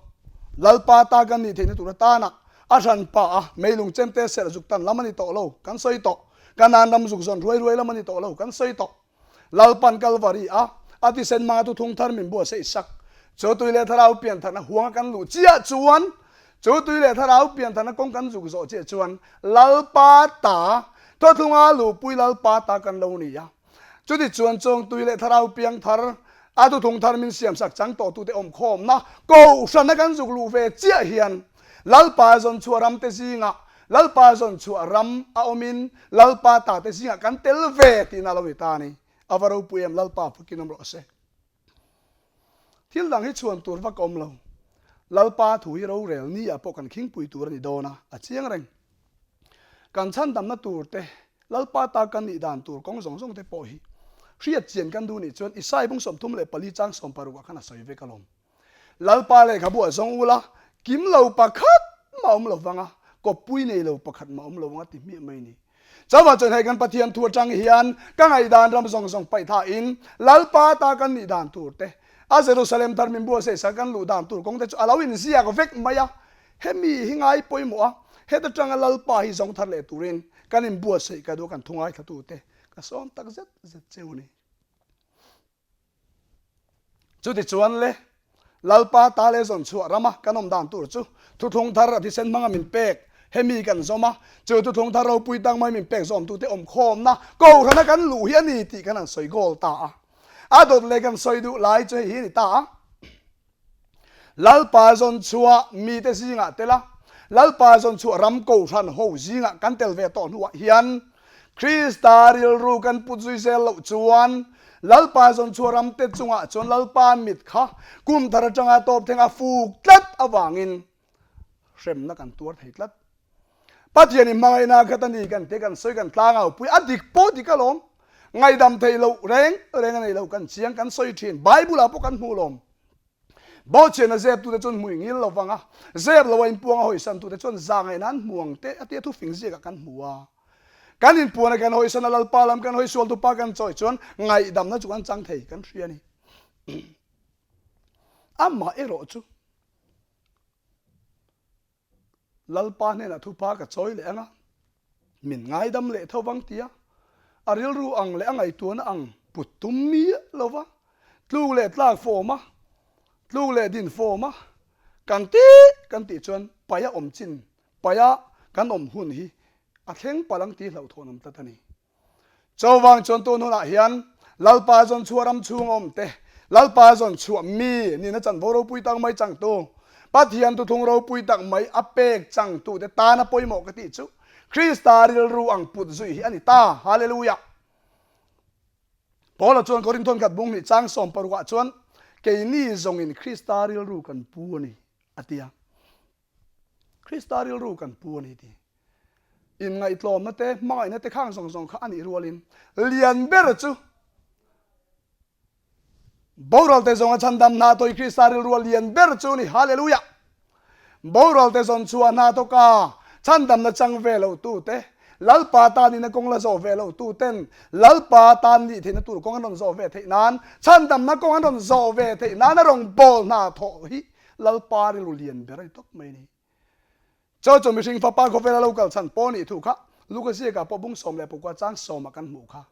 Lalpa ta kan nih theihna tur atana a hran pa a meilung chemte serh zuk tan lam a ni tawh lo, kan sawi tawh. Kanaan ram zuk zawn ruai ruai lam a ni tawh lo, kan sawi tawh. Lalpan Kalvari a a tisen hmanga thuthlung thar min buatsaih sak. Chu tui leh thlarau piantharna huanga kan luh chiah chuan, chu tui leh thlarau piantharna kawng kan zuk zawh chiah chuan Lalpa ta, thawthlunga luhpui Lalpa ta kan lo ni a. Chuti chuan chawng tui leh thlarau piangthar, a thuthlung thar min siamsak chang tawhtute awmkhawmna kohhrana kan zuk luh ve chiah hian Lalpa zawn chhuah ramte zingah Lalpa zawn chhuah ram a awmin Lalpa tate zingah kan tel ve tihna lo ni ta a ni. A va ropui em Lalpa fakin awm rawh se. Thil dang hi chhuan tur vak a awm lo. Lalpa thu hi rorel ni ah pawh kan khingpui tur a ni dawn a, a chiang reng. Kan chhandamna tur te, Lalpa ta kan nih dan tur kawng zawng zawng te pawh hi hriat chian kan duh nih chuan Isai bung 34 chang 60 ah khan a sawi vek alawm. Lalpa lehkhabu a zawng ula, kim lo pakhat mah awm lo vang a, kawppui nei lo pakhat mah awm lo vang a ti hmiah mai ni. Chauva chuan hei kan Pathian thu atang hian ka ngaihdan ram zawng zawng paih thain Lalpa ta kan nih dan tur te, a Jerusalem thar min buatsaih sak kan luh dan tur kawng te chu a lo inziak vek mai a. Hemi hi ngai pawimawh a, heta tanga Lalpa hi zawng thar leh turin kan inbuatsaih ka duh a, kan thu ngaithlatute ka sawm tak zet zet cheu a ni. Chutichuan le, Lalpa ta leh zawn chhuah rama kan awm dan tur chu thuthlung thar a thisen hmanga min pek, hemi kan zawm a, chu thuthlung thar ropui tak mai min pek zawmtute awmkhawmna kohhrana kan luh hi a ni tih kan han sawi goal ta a. A dawt leh kan sawi duh lai chu hei hi a ni ta a. Lalpa zawn chhuah mite zingah tel a, Lalpa zawn chhuah ram kohhran ho zingah kan tel ve tawh hnuah hian Krista rilru kan put zui zel loh chuan Lalpa zawn chhuah ramte chungah chuan Lalpa mit kha kum thar atanga tawp thleng a fuk tlat avangin hremna kan tuar thei tlat. Pathian i hmangaihna khat a ni kan te kan sawi kan tlangau pui a dik pawh dik alawm. Ngaihdam theih loh reng reng a nei lo kan chiang kan sawi thin. Bible ah pawh kan hmu lawm. Bawhchian a zep tute chuan hmui ngil lo vang a, zep lo a inpuang a hawisan tute chuan za ngaihna an hmu ang te a tia thufing ziakah kan hmu a. Kan inpuan a kan hawisan a Lalpa lam kan hawi sual tupa kan chawi chuan ngaihdamna chu kan chang thei kan hria a ni. Amah erawh chu Lalpa hnenah thupa ka chawi leh ang a, min ngaidam leh tho vang tia a rilru ang leh a ngaihtuahna ang put tum miah lo va, tluk leh tlak fawm a, tluk leh din fawm a, kan tih kan tih chuan paia awm chin, paia kan awm hun hi a thleng palh ang tih hlauhthawn awm tlat a ni. Chuvang chuan tun hunah hian Lalpa zawn chhuah ram chhung awm te, Lalpa zawn chhuah mi nihna chanvo ropui tak mai changtu, Pathian thuthlung ropui tak mai a pek changtu te tana pawimawh ka tih chu Krista rilru ang put zui hi a ni ta. Hallelujah! Paula chuan Korinthon khat bung hnih chang 16 ah chuan keini zawngin Krista rilru kan pu a ni a ti a. Krista rilru kan pu a ni ti. Inngaihtlawmna te, hmangaihna te khang zawng zawng kha a nih rualin lian ber chu boral te zawnga chhandam hna tawih Krista rilru a lian ber chu a ni. Hallelujah! Boral te zawn chhuah hna tawka chhandamna chang ve lo tu te, Lalpa tan ina kawng la zawh ve lo tu ten Lalpa tan nih theihna tur kawng an rawn zawh ve theih nan, chhandamna kawng an rawn zawh ve theih nan a rawn bawl hna thawh hi Lalpa rilru lian ber a ni tawp mai a ni. Chaw chu mihring fapa khawvela lo kal chhan pawh nih thu kha Luka ziakah pawh bung 19 chang sawmah kan hmuh kha.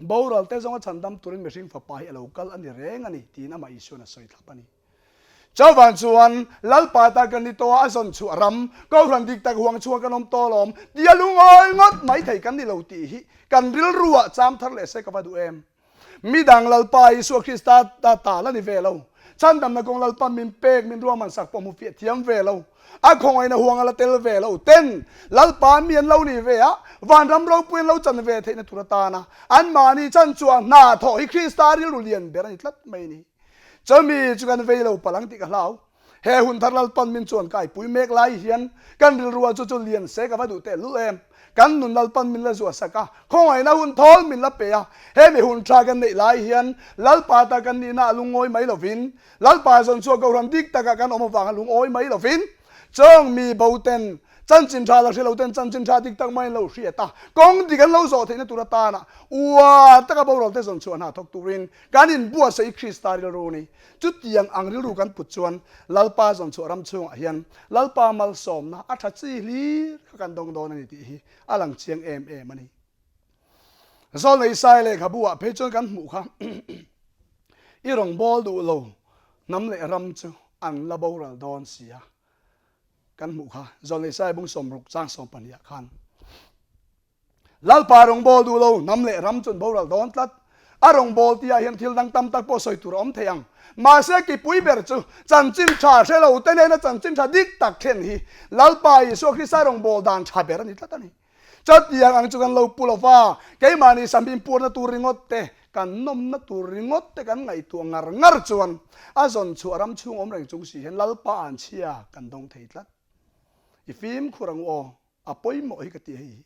Boral te zawnga chhandam turin mihring fapa hi a lo kal a ni reng a ni tiin amah Isuan a sawi thlap a ni. Chuvang chuan Lalpa ta kan ni tawh a, a zawn chhuah ram, Kohhran dik tak huang chhuak kan awm tawh alawm tia lungawi ngawt mai thei kan ni lo tih hi kan rilruah cham thar leh se ka va duh em. Midang Lalpa Isua Krista ta ta la ni ve lo. Chhandamna kawng Lalpa min pek min ruahman sak pawh hmu fiah thiam ve lo. A khawngaihna huang a la tel ve lo ten Lalpa mi an lo ni ve a, vanram ropui an lo chan ve theihna tur atana anmahni chan chuah hna thawh hi Krista rilru lian ber a ni tlat mai a ni. Chumi chu kan vei lo palh ang tih ka hlau. He hun thar Lalpan min chuan kaipui mek lai hian kan rilrua chu chu lian se ka va duh teh lul em. Kan nun Lalpan min la zuah sak a, khawngaihna hun thawl min la pe a. He mi hun tha kan neih lai hian Lalpa ta kan nihna a lungawi mai lovin, Lalpa zawn chhuah kohhran dik takah kan awm avanga lungawi mai lovin, chawng mi bo ten chanchin tha la hre lo ten chanchin tha dik tak mai an lo hriat a, kawng dik an lo zawh theihna tur atana uar taka boral te zawn chhuah hna thawk turin Kan inbuatsaih Krista rilru ni. Chutiang ang rilru kan put chuan Lalpa zawnchhuah ram chhungah hian Lalpa malsawmna a tha chi hlir kha kan dawng dawn a ni tih hi a lang chiang em em a ni. Zawlnei Sai lehkhabu ah phei chuan kan hmuh kha i rawngbâwl duh lo hnam leh ram chu an la boral dawn si a kan hmuh kha Zawlnei Sai bung 60 chang 12 ah khan. Lalpa rawngbâwl duh lo, hnam leh ram chu an boral dawn tlat. A rawngbâwl tihah hian thil dang tam tak pawh sawi tur a awm thei ang. Mahse, kipui ber chu chanchin tha hre lo te nena chanchin tha dik tak thlen hi Lalpa Isua Krista rawngbâwl dan tha ber a ni tlat a ni. Chutiang ang chu kan lo pu lo va, keimahni samhim puarna tur ringawt te, kan nawmna tur ringawt te kan ngaihtuah ngar ngar chuan a zawn chhuah ram chhung awm reng chung si hian Lalpa anchhia kan dawng thei tlat. I fimkhur ang u aw. A pawimawh hi ka ti hei.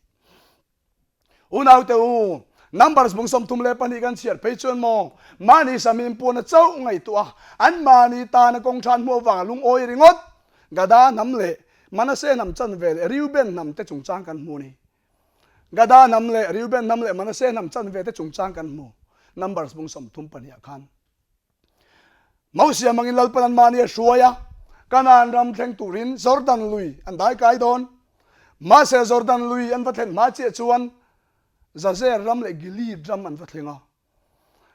Unaute u, Numbers bung 32 kan chhiar phei chuan maw, mahni samim puana chauh ngaihtuah a, an mahni tana kawng than hmuh avanga lungawi ringawt, Gada hnam leh Manase hnam chanve leh Reuben hnam te chungchang kan hmu a ni. Gada hnam leh Reuben hnam leh Manase hnam chanve te chungchang kan hmu Numbers bung 32 ah khan. Mausiam angin Lalpan an mahni a hruai a, Kanaan ram thleng turin Jordan lui an dai kai dawn. Mahse Jordan lui an va thlen hma chiah chuan Jazer ram leh Gilead ram an va thleng a.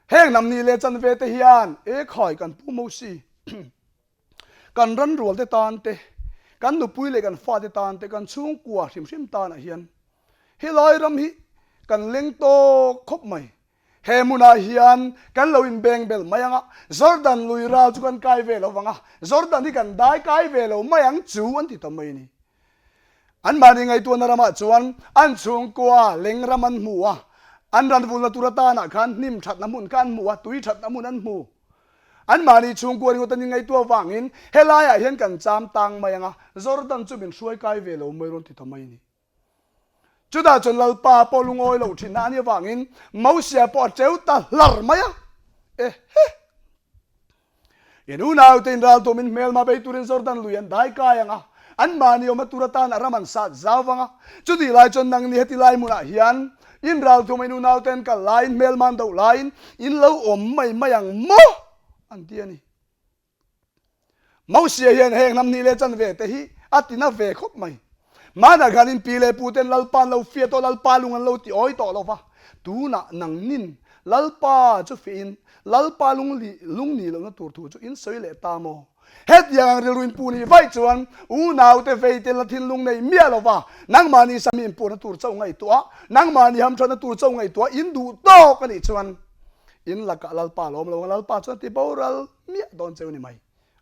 Heng hnam nih leh chanve te hian e khai kan pu Mosi, kan ran rual te tan te, kan nupui leh kan fate tan te, kan chhungkua hrim hrim tanah hian helai ram hi kan leng tawk khawp mai. He hmunah hian kan lo inbeng bel mai ang a, Jordan lui ral chu kan kai ve lo vang a, Jordan hi kan dai kai ve lo mai ang chu an ti ta mai a ni. Anmahni ngaihtuahna ramah chuan an chhungkua leng ram an hmu a, an ranvulna tur atanah khan hnim thatna hmun kha an hmu a, tui thatna hmun an hmu. Anmahni chhungkua ringawt an inngaihtuah avangin helaiah hian kan cham tang mai ang a, Jordan chu min hruai kai ve lo mai rawn ti ta mai a ni. Chutah chuan Lalpa pawh lungawi lo thin a nih avangin Mosia pawh a teu ta hlar mai a. Ehe! In unaute in ral tumin hmelma bei turin Jordan lui an dai kai ang a, anmahni awmna tur atan a ram an sat zau vang a. Chutih lai chuan nangni heti lai hmunah hian in ral thuma in unaute an kal laiin hmelma an doh laiin in lo awm mai mai ang maw? an ti a ni. Mosia hian heng hnam hnih leh chanve te hi a ti na ve khawp mai. Hmanah khan in pi leh pu ten Lalpa an lo fiah tawh, Lalpa lung an lo ti awi tawh lo va, tunah nangnin Lalpa chu fihin Lalpa lung lung nih lohna tur thu chu in sawi leh ta maw? Hetiang ang rilru in pu nih vaih chuan unaute vei te la thinlung nei miah lo va, nangmahni sami in puhna tur chauh ngaihtuah, nangmahni hamthatna tur chauh ngaihtuah in duh tawk a nih chuan in lakah Lalpa a lawm lo ang, Lalpa chuan ti boral miah dawn cheu ni mai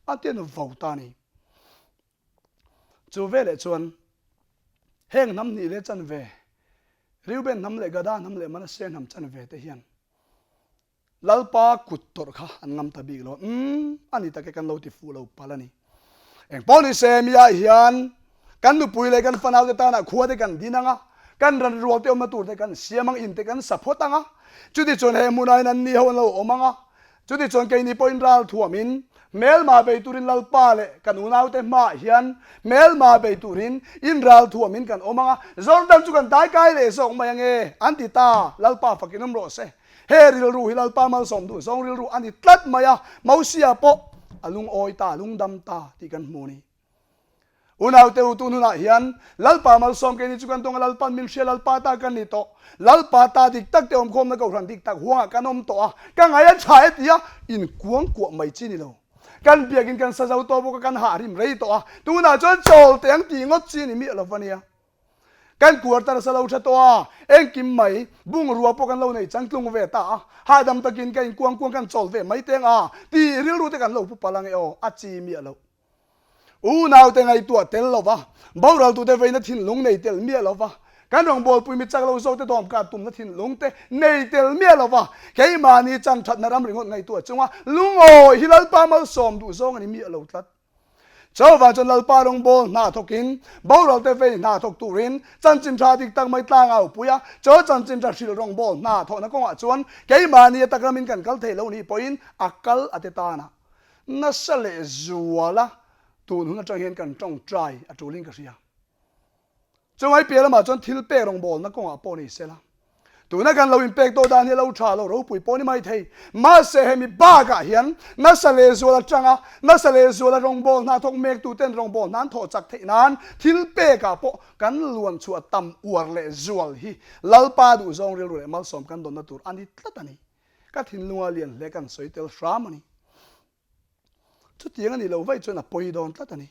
a ti an vo ta a ni. Chu veleh chuan heng hnam hnih leh chanve, Reuben hnam leh Gada hnam leh Manasseh hnam chanve te hian Lalpa kut tawrh kha an ngam ta bik lo. Umm, a ni tak e kan lo ti fuh lo palh a ni. Eng pawh ni se miah hian kan nupui leh kan fanaute tanah khua te kan din ang a, kan ran rual te awmna tur te kan siam ang, in te kan sa phawt ang a, chutichuan he hmunah hian anni ho an lo awm ang a, Chutichuan keini pawhin ral thuamin hmelma bei turin Lalpa leh kan unaute hmaah hian hmelma bei turin in ral thuamin kan awm ang a, Jordan chu kan daikai leh zawk mai ange, an ti ta. Lalpa fakin awm rawh se. He rilru hi Lalpa malsawm duh zawng rilru a ni tlat mai a, Mosia pawh a lungawi ta, a lungdam ta tih kan hmu a ni. Unaute u tun hunah hian Lalpa malsawm keini chu kan tawng a, Lalpa'n min hria, Lalpa ta kan ni tawh. Lalpa ta dik tak te awmkhawmna kohhran dik tak huangah kan awm tawh a, ka ngai a tha e tia inkuangkuah mai chi ni lo. Kan biakin kan sa zo tawh bawk a, kan hah rim rei tawh a, tunah chuan chawl teh ang tih ngawt chi a ni miah lo va nia. Kan quarter sa lo tha tawh a, engkim mai bungrua pawh kan lo nei changtlung ve ta a, hahdam takin ka inkuang kuang kan chawl ve mai teng a tih rilru te kan lo pu palh ang e aw, a chi miah loh. Unaute ngaihtuah tel lo va, boraltute veina thinlung nei tel miah lo va, kan rawngbawlpui mi chak lo zawkte dawmkar tumna thinlung te nei tel miah lo va, keimahni chan thatna ram ringawt ngaihtuah chunga lungawi hi Lalpa malsawm duh zawng a ni miah lo tlat. Chuvang chuan Lalpa rawngbâwl hna thawkin, boralte vei hna thawk turin chanchin ṭha dik tak mai tlang au pui a. Chu chanchin ṭha hrilh rawngbâwl hna thawhna kawngah chuan keimahni a tak ramin kan kal thei lo nih pawhin a kal a ti tan a. Nasa leh zuala tun hun aṭang hian kan ṭawngṭai a ṭulin ka hria. Chungai piah lamah chuan thil pek rawngbawlna kawngah pawh ni sela, tuna kan lo inpek tawh dan hi a lo tha lo ropui pawh ni mai thei. Mahse hemi bakah hian nasa lehzual atanga nasa lehzuala rawngbâwl hna thawk mektuten rawngbâwl hna an thawh chak theih nan thil pekah pawh kan luan chhuah tam uar lehzual hi Lalpa duhzawng rilru leh malsawm kan dawnna tur a ni tlat a ni. Ka thinlunga lian hle kan sawi tel hram a ni. Chutiang a nih loh vaih chuan a pawi dawn tlat a ni.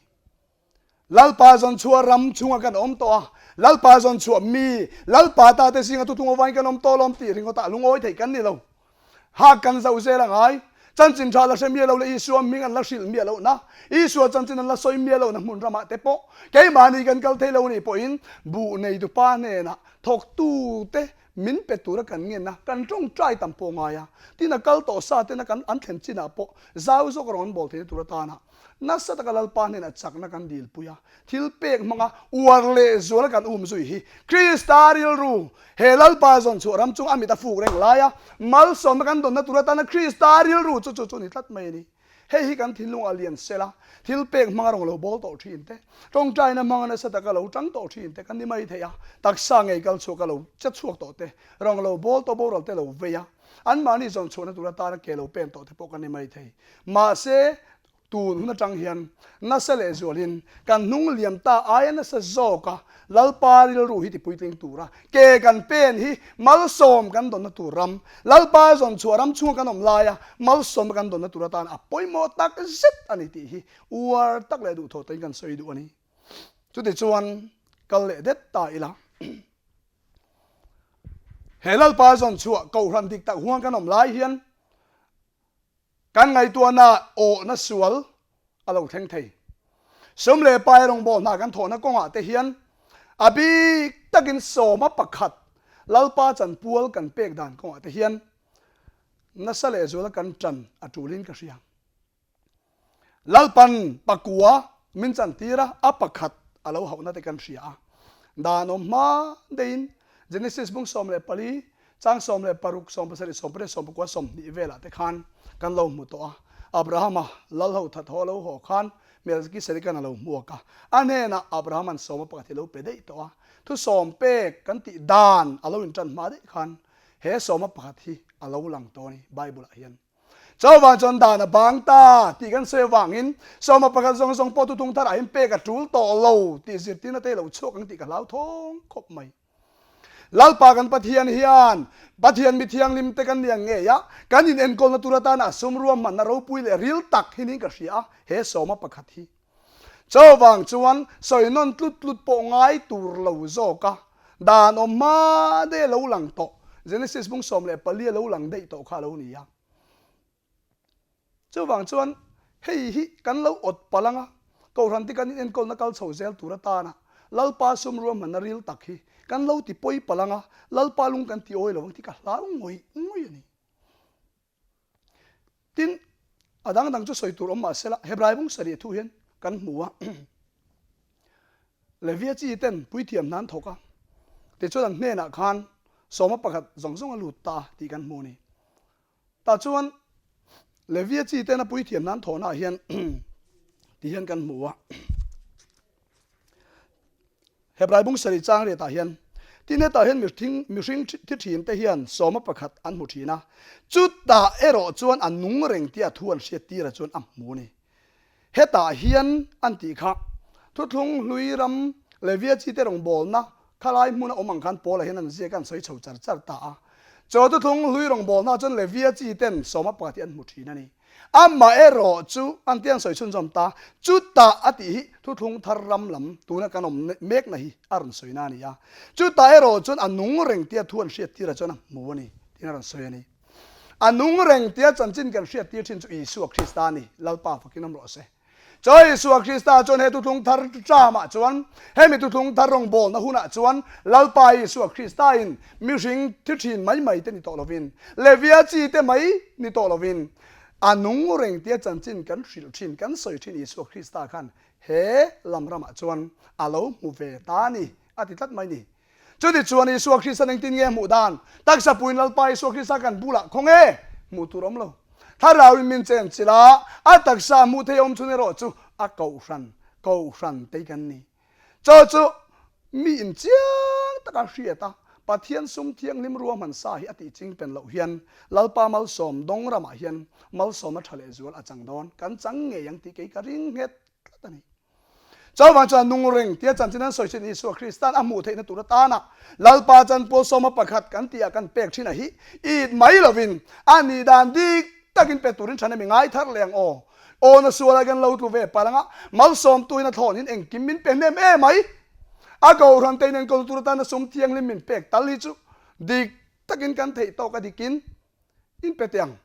Lalpa zawn chhuah ram chhunga kan awm tawh a, Lalpa zawn chhuah mi, Lalpa ta te zinga tutung avain kan awm tawh lawm tih ringawtah lungawi theih kan ni lo. Hak kan zoh zel a ngai. Chanchin tha la hre miah lo leh Isua hming an la hrilh miah lohna, Isua chanchin an la sawi miah lohna hmun ramah te pawh keimahni kan kal thei lo nih pawhin buh neitupa hnenah thawktute Min pe tura kan ngen a, kan tawngtai tam pawh ngai a, tin a kal tawh sa tena kan an thlen chinah pawh zau zawk rawn bawl theihna tur atana nasa taka Lalpa hnenah chakna kan dilpui a, thil pek hmanga uar leh zuala kan um zui hi Krista rilru he Lalpa zawn chhuah ram chung a mit a fuk reng laia malsawmna kan dawnna tur atana Krista rilru chu chu chu ni tlat mai a ni. Hei hi kan thinlung a lian sel a, thil pek hmanga rawn lo bawl tawh thin te, tawngtaina hmanga nasa taka lo tang tawh thin te kan ni mai thei a, taksa ngei kal chhuak a lo che chhuak tawh te, rawn lo bawl tawh boral te lo vei a, anmahni zawn chhuahna tur atana ke lo pen tawh te pawh kan ni mai thei. Mahse, tun hun atang hian nasa lehzualin kan hnung liam ta aia nasa zawk a Lalpa rilru hi tipuitling tura ke kan pen hi malsawm kan dawnna tur ram, Lalpa zawn chhuah ram chhunga kan awm laia malsawmna kan dawnna tur atan a pawimawh tak zet a ni tih hi uar tak leh duhthawh takin kan sawi duh a ni. Chutichuan kal leh det ta ila. He Lalpa zawn chhuah kohhran dik tak huang kan awm lai hian Kan ngaihtuahna awhna sual a lo thleng thei. Sum leh pai rawngbâwl hna kan thawhna kawngah te hian a bik takin sawma pakhat Lalpa chanpual kan pek dan kawngah te hian nasa lehzuala kan ṭan a ṭulin ka hria. Lalpan pakua min chantir a, a pakhat a lo hauhna te kan hria a. Dan awm hma deihin Genesis bung 14, chang 16, 17, 18, 19, 20 velah te khan kan lo hmu tawh a. Abrahama lal ho that haw a lo haw khan Melkisedekan a lo hmuak a. A hnenah Abrahama'n sawma pakhat hi a lo pe daih tawh a. Thusawm pek kan tih dan a lo intan hma daih khan he sawma pakhat hi a lo lang tawh a ni Bible-ah hian. Chuvang chuan dan a bang ta tih kan sawi avangin sawma pakhat zawng zawng pawh tutung tharah hian pek a tul tawh lo tih zirtirna te hi lo chhuak ang tih ka hlau thawng khawp mai. Lalpa kan Pathian hian Pathian mi thianghlim te kan ni ang ngei a, kan inenkawlna tur atana a sum ruahmanna ropui leh ril tak hi niin ka hria a, he sawma pakhat hi. Chuvang chuan sawi nawn tlut tlut pawh ngai tur lo zawk a, dan awm hma daih a lo lang tawh, Genesis bung 14 a lo lang daih tawh kha a lo ni a. Chuvang chuan hei hi kan lo awt palh ang a, Kohhran te kan inenkawlna kal chho zel tur atana Lalpa sum ruahmanna ril tak hi kan lo ti pawi palh ang a, Lalpa lung kan ti awi lo ang tih ka hlau ngawih ngawih a ni. Tin, a dang dang chu sawi tur awm mah sela, Hebrai bung sarih thu hian kan hmu a. Levia chi ten puithiam hna an thawk a, tichuan an hnenah khan sawma pakhat zawng zawng a lut ta tih kan hmu a ni. Tah chuan Levia chi tena puithiam hna an thawhnaah hian ti hian kan hmu a. Hebrai bung sarih chang riatah hian, Tin hetah hian mihring mihring thi thin te hian sawma pakhat an hmu thin a, chutah erawh chuan a nung reng tia thu an hriat tirah chuan a hmu a ni. Hetah hian an tih kha, Thuthlung hlui ram Levia chite rawngbawlna khalai hmuna awm ang khan Paula hian an ziak a, an sawi chho char char ta a. Chaw thuthlung hlui rawngbawlnaah chuan Levia chiten sawma pakhat hi an hmu thin a ni. Amaherawh chu an tia an sawi chhunzawm ta, chutah a tih hi thuthlung thar ram lam tuna kan awm mekna hi a rawn sawina a ni a. Chutah erawh chuan a nung reng tia thu an hriattirah chuan a hmu a ni tiin a rawn sawi a ni. A nung reng tia chanchin kan hriattir thin chu Isua Krista a ni, Lalpa fakin awm rawh se. Chaw Isua Krista chuan he thuthlung thar tramah chuan, hemi thuthlung thar rawngbawlna hunah chuan Lalpa Isua Kristain mihring thi thin mai mai te ni tawh lovin, Levia chi te mai ni tawh lovin, a nung reng tia chanchin kan hrilh thin, kan sawi thin Isua Krista khan he lam ramah chuan a lo hmu ve ta a ni, a ti tlat mai ni. Chutichuan Isua Kristan engtin nge hmuh dan? Taksa puiin Lalpa Isua Krista kan bulah khaw nge? Hmuh tur awm lo. Thlarauin min chen chilh a, a taksa hmuh thei awm chhun erawh chu a kohhran, kohhran tei kan ni. Chaw chu mi in chiang taka hriat a, Pathian sum thianghlim ruahman sa hi a tih ching pen loh hian Lalpa malsawm dawng ramah hian malsawmna tha lehzual a chang dawn. Kan chang ngei ang tih kei ka ring nghet tlat a ni. Chuvang chuan nung reng tia chanchin an sawi thin Isua Kristan a hmuh theihna tur atana Lalpa chanpual sawma pakhat kan tihah kan pek thin a hi it mai lovin a nih dan dik takin pe turin than emi ngai thar leh ang aw. Aw na suala kan lo tlu ve palh anga malsawmtuin a thlawn in engkim min pe hnem em mai. A kohhran te in enkawl tur atana sum thianghlim min pek tal hi chu dik takin kan theih tawk a dikin in pe teh ang.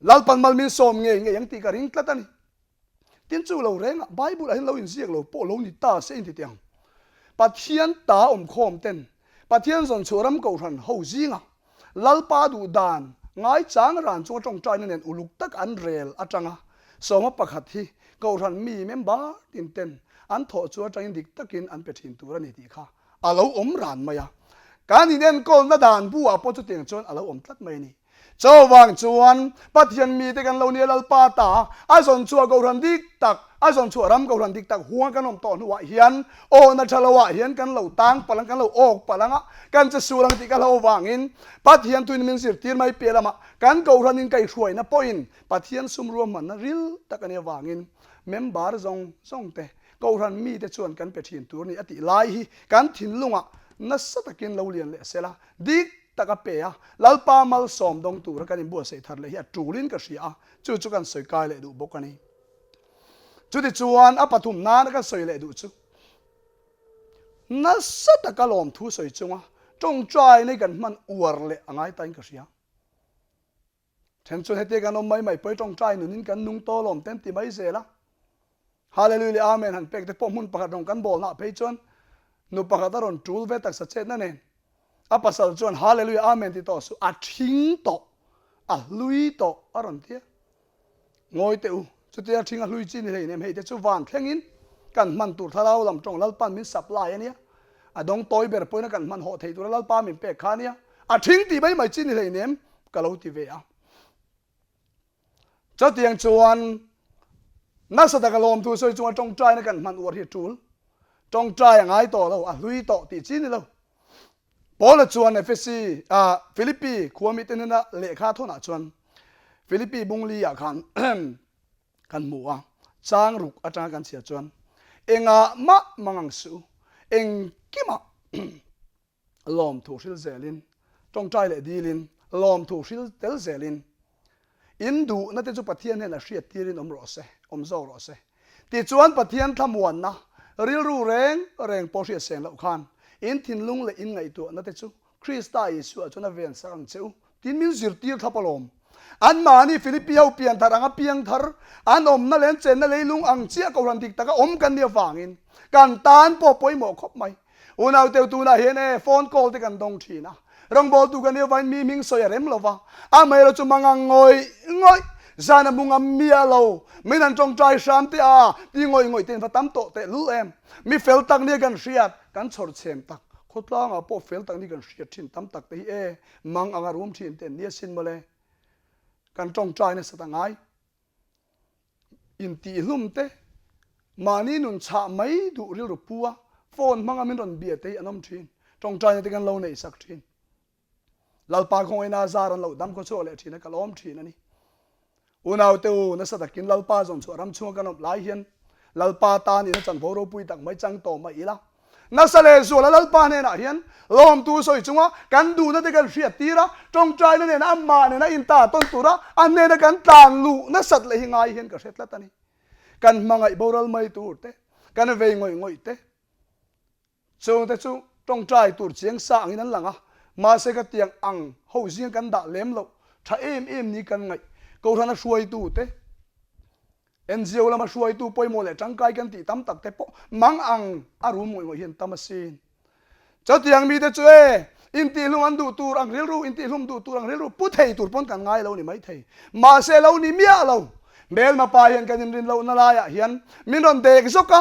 Lalpan mal min sawm ngei ngei ang tih ka ring tlat a ni. Tin chu lo rengah Bible ah hian lo inziak lo pawh lo ni ta se inti teh ang. Pathian ta awmkhawm ten Pathian zawn chhuah ram kohhran ho zinga Lalpa duh dan ngaichang ran chunga tawngtaina nen uluk tak an rel atanga sawma pakhat hi kohhran mi member tin ten an thawh chu atangin dik takin an pe thin tur a ni tih kha a lo awm ran mai a. Kan inenkawlna dan bu ah pawh chutiang chuan a lo awm tlat mai a ni. Chuvang chuan Pathian mite kan lo nia Lalpa ta a zawn chhuah Kohhran dik tak, a zawn chhuah ram Kohhran dik tak huang kan awm tawh hnuah hian awhna tha loah hian kan lo tang palh ang, kan lo awk palh ang a, kan che sur ang tih ka hlo vangin Pathian tuin min zirtir mai piah lamah kan Kohhran in kaihhruaina pawhin Pathian sum ruahmanna ril tak a nih avangin member zawng zawng te Kohhran mite chuan kan pe thin tur a ni a tih lai hi kan thinlungah nasa takin lo lian leh sela dik tak a pe a, Lalpa malsawm dawng tura kan inbuatsaih thar leh hi a tulin ka hria a, chu chu kan sawi kai leh duh bawk a ni. Chutichuan a pathum nana kan sawi leh duh chu nasa taka lawmthu sawi chunga tawngtaina hi kan hman uar leh a ngai tain ka hria. Then chuan hetia kan awm mai mai pawh i tawngtai nunin kan nung tawh alawm te an ti mai zel a. Hallelujah leh Amen han pek te pawh hmun pakhat rawng kan bawlna phei chuan nu pakhat a rawn tul ve taksa chetna nen a pasal chuan Hallelujah Amen ti tawh suh a thing tawh a hlui tawh a rawn ti a. Ngawi teh u, chutia thing a hlui chi ni hleinem hei te chu van thlengin kan hman tur thlarau lam tawng Lalpan min supply a nia. A dawng tawi ber pawhin a kan hman hawh thei tura Lalpa min pek kha a nia. A thing tih mai mai chi ni hleinem ka lo ti ve a. Chutiang chuan nasa taka lawmthu sawi chunga tawngtaina kan hman uar hi a tul. Tawngtai a ngai tawh lo, a hlui tawh tih chi ni lo. Paula chuan Efesi, ah, Philippi khua mite hnena lehkha thawnah chuan Philippi bungli ah khan kan hmu a, chang ruk atanga kan chhiar chuan engah mah mangang suh, engkimah lawmthu hril zelin, tawngtai leh dilin lawmthu hril tel zelin In duhna te chu Pathian hian a hriat tirin awm rawh se, awm zawk rawh se. Tichuan Pathian thlamuanna, rilru reng reng pawh hriat seng loh khan, in thinlung leh in ngaihtuahna te chu Krista Isua chuan a ven sak ang che u, tiin min zirtir thlap alawm. Anmahni Philippi ho pianthar anga piangthar, an awmna leh an chenna leilung ang chiah kohhran dik taka awm kan nih avangin kan tan pawh pawimawh khawp mai. Unau teu tunah hian e phone call te kan dawng thin a, rawngbawltu kan nih avangin mi hming sawi a rem lo va, amaherawh chu mangang ngawih ngawih, zan a hmu ngam miah lo, min han tawngtai hram teh a ti ngawih ngawih te in va tam tawh teh lul em. Mi fel tak nia kan hriat, kan chhawr chhem tak, khawtlangah pawh fel tak nia kan hriat thin tam tak te hi e mang anga rum thin te an nia sin mawle. Kan tawngtai nasat a ngai. Intihhlum te, mahni nun chhah mai duh rilru pu a, phone hmanga min rawn bia te hi an awm thin. Tawngtaina te kan lo neih sak thin. Lalpa khawngaihna zar an lo dam khaw chhuak leh thin a, ka lawm thin a ni. Unaute u, nasa takin Lalpa zawn chhuah ram chhunga kan awm lai hian Lalpa tan ina chanvo ropui tak mai chang tawh mai ila. Nasa leh zuala Lalpa hnenah hian lawmtu sawi chunga kan duhna te kan hriat tir a, tawngtaina nena amah nena inta tawn tura a hnena kan tlan luh nasat leh hi ngai hian ka hre tlat a ni. Kan hmangaih boral mai tur te, kan vei ngawih ngawih te, Chungte chu tawngtai tur chiang sa angin an lang a, mahse ka tiang ang ho zinga kan dah lem loh tha em em ni kan ngaih. Kohhrana hruaitute, NGO lama hruaitu pawimawh leh tangkai kan tih tam tak te pawh mang ang a rum ngawih ngawih hi an tam asin. Chutiang mite chu e, intihlum an duh tur ang rilru, intihlum duh tur ang rilru pu thei tur pawn kan ngai lo ni maithei. Mahse lo ni miah lo. Hmelma pa hian kan inrin lohna laiah hian min rawn dek zawk a,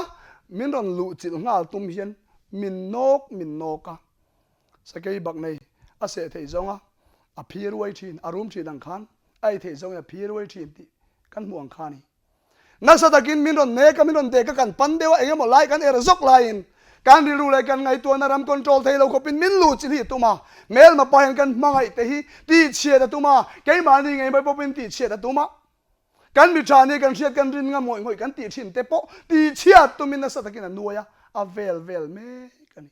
min rawn luh chilh nghal tum hian min nawk min nawk a. Sakei bak nei a seh theih zawnga a phi ruai thin, a rum thin ang khan a ei theih zawngin a phi ruai thin tih kan hmuh ang kha a ni. Nasa takin min rawn nek a, min rawn dek a, kan pan deuh a, eng emaw lai kan er zawk laiin kan rilru leh kan ngaihtuahna ram control thei lo khawpin min luh chilh hi a tum a. Hmelma pa hian kan hmangaih te hi tihchhiat a tum a, keimahni ngei mai pawhin tihchhiat a tum a. Kan mi tha nia kan hriat kan rin ngam ngawih ngawih kan tih thin te pawh tihchhiat tumin nasa takin a nuai a, a vel vel mek a ni.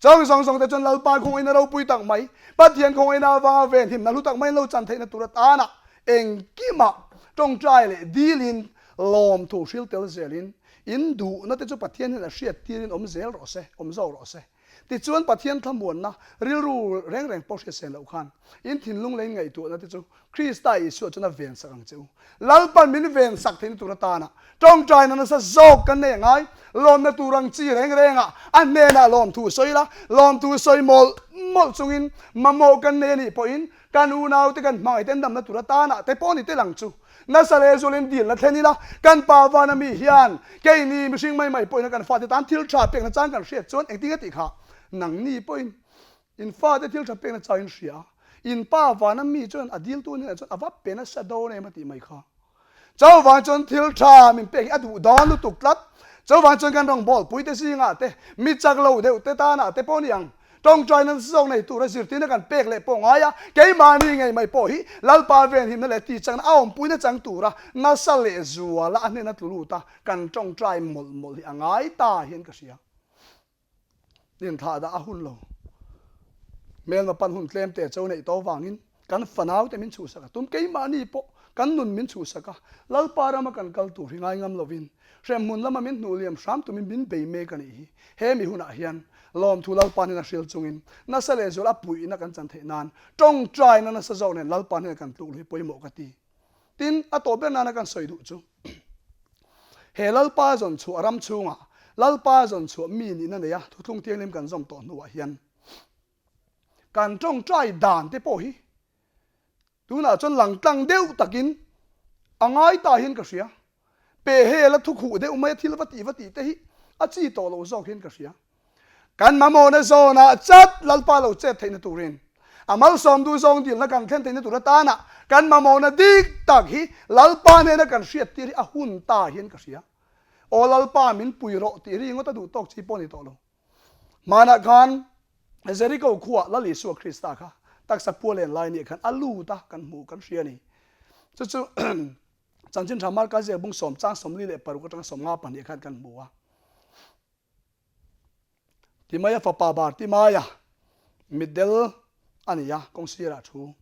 Chang zawng zawng te chuan Lalpa khawngaihna ropui tak mai, Pathian khawngaihna avanga venhimna hlu tak mai an lo chan theihna tur atana engkimah tawngtai leh dilin lawmthu hril tel zelin in duhna te chu Pathian hian a hriat tirin awm zel rawh se, awm zawk rawh se. Tichuan Pathian thlamuanna rilru reng reng pawh hriat sen loh khan in thinlung leh in ngaihtuahna te chu Krista Isua chuan a vensak ang che u. Lalpan min vensak theihna tur atana tawngtaina nasa zawk kan nei a ngai. Lawmna tur ang chi reng rengah a hnenah lawmthu sawi la, lawmthu sawi mawlh mawlh chungin mamawh kan nei a nih pawhin kan unaute kan hmangaih te an damna tur atana te pawh ni tel ang chu. Nasa leh zualin dilna thlen ila, kan pa vana mi hian keini mihring mai mai pawhin kan fate tan thil tha pekna chang kan hriat chuan engtin nge tih kha nangni pawhin In fate thil tha pekna chauhin hria a, in pa vana mi chuan a diltu hnenah chuan a va pe nasa dawn em a tih mai kha. Chuvang chuan thil tha min pek hi a duh dawn lutuk tlat. Chuvang chuan kan rawngbâwl puite zingah te, mi chak lo deuh te tanah te pawh ni ang, tawngtai nasa zawk nei tura zirtirna kan pek leh pawh ngai a, keimahni ngei mai pawh hi Lalpa venhimna leh tihchakna a awmpuina chang tura nasa lehzuala a hnena tlu lut a kan tawngtai mawlh mawlh hi a ngai ta hian ka hria. Inthlah dah a hun lo. Hmelma pan hun tlem te cho neih tawh vangin kan fanau te min chhuhsak a, tum keimahni pawh kan nun min chhuhsak a, Lalpa rama kan kal tur hi ngai ngam lovin hremhmun lama min hnuh liam hram tumin min bei mek a nih hi. He mi hunah hian lawmthu Lalpa hnena hril chungin nasa lehzual a puihna kan chan theih nan tawngtaina nasa zawk nen Lalpa hnena kan tluk luh hi pawimawh ka ti. Tin, a tawh ber nana kan sawi duh chu, he Lalpa zawn chhuah ram chhungah Lalpa zawn chhuah mi nihna neia thuthlung thianghlim kan zawm tawh hnuah hian kan tawngtai dan te pawh hi tunah chuan langtlang deuh takin a ngai ta hian ka hria. Pe hel a thu khuh deuh mai a thil va tih va tih te hi a chi tawh loh zawk hian ka hria. Kan mamawhna zawnah chat Lalpa lo chet theihna turin a malsawm duh zawng dilna kan thlen theihna tur atana kan mamawhna dik tak hi Lalpa hnena kan hriat tir hi a hun ta hian ka hria. Aw Lalpa min pui rawh tih ri ngawt a duh tawk chi pawh a ni tawh lo. Hmanah khan Jeriko khuah Lal Isua Krista kha taksa pua len lai nih khan a lut a kan hmuh kan hria a ni. Chu chu Chanchin tha Marka ziak bung sawm chang 46 atanga 52 khan kan hmu a. Timaia fapa bar Timaia mitdel a ni a, kawng sirah thu.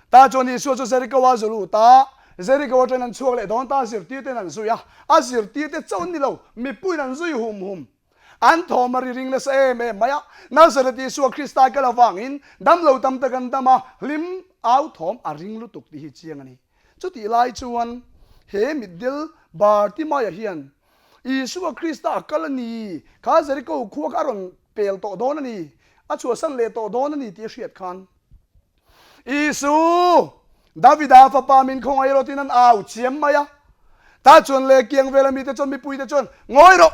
Tah chuan Isua chu Jeriko a zu lut a, Jeriko atangin an chhuak leh dawn ta, zirtirten an zui a, a zirtirte chauh an ni lo, mipuiin an zui hum hum. An thawm a ri ring nasa em em mai a, Nazareth Isua Krista kal avangin damlo tam tak an dam a, hlim au thawm a ring lutuk tih hi chiang a ni. Chutih lai chuan he mitdel Bartimaia hian Isua Krista a kal a ni, kha Jeriko khua kha a rawn pel tawh dawn a ni, a chhuahsan leh tawh dawn a ni tih a hriat khan, Isu, Davida fapa min khawngaih rawh tiin an au chiam mai a. Tah chuan leh kiang vela mite chuan mipuite chuan, Ngawi rawh!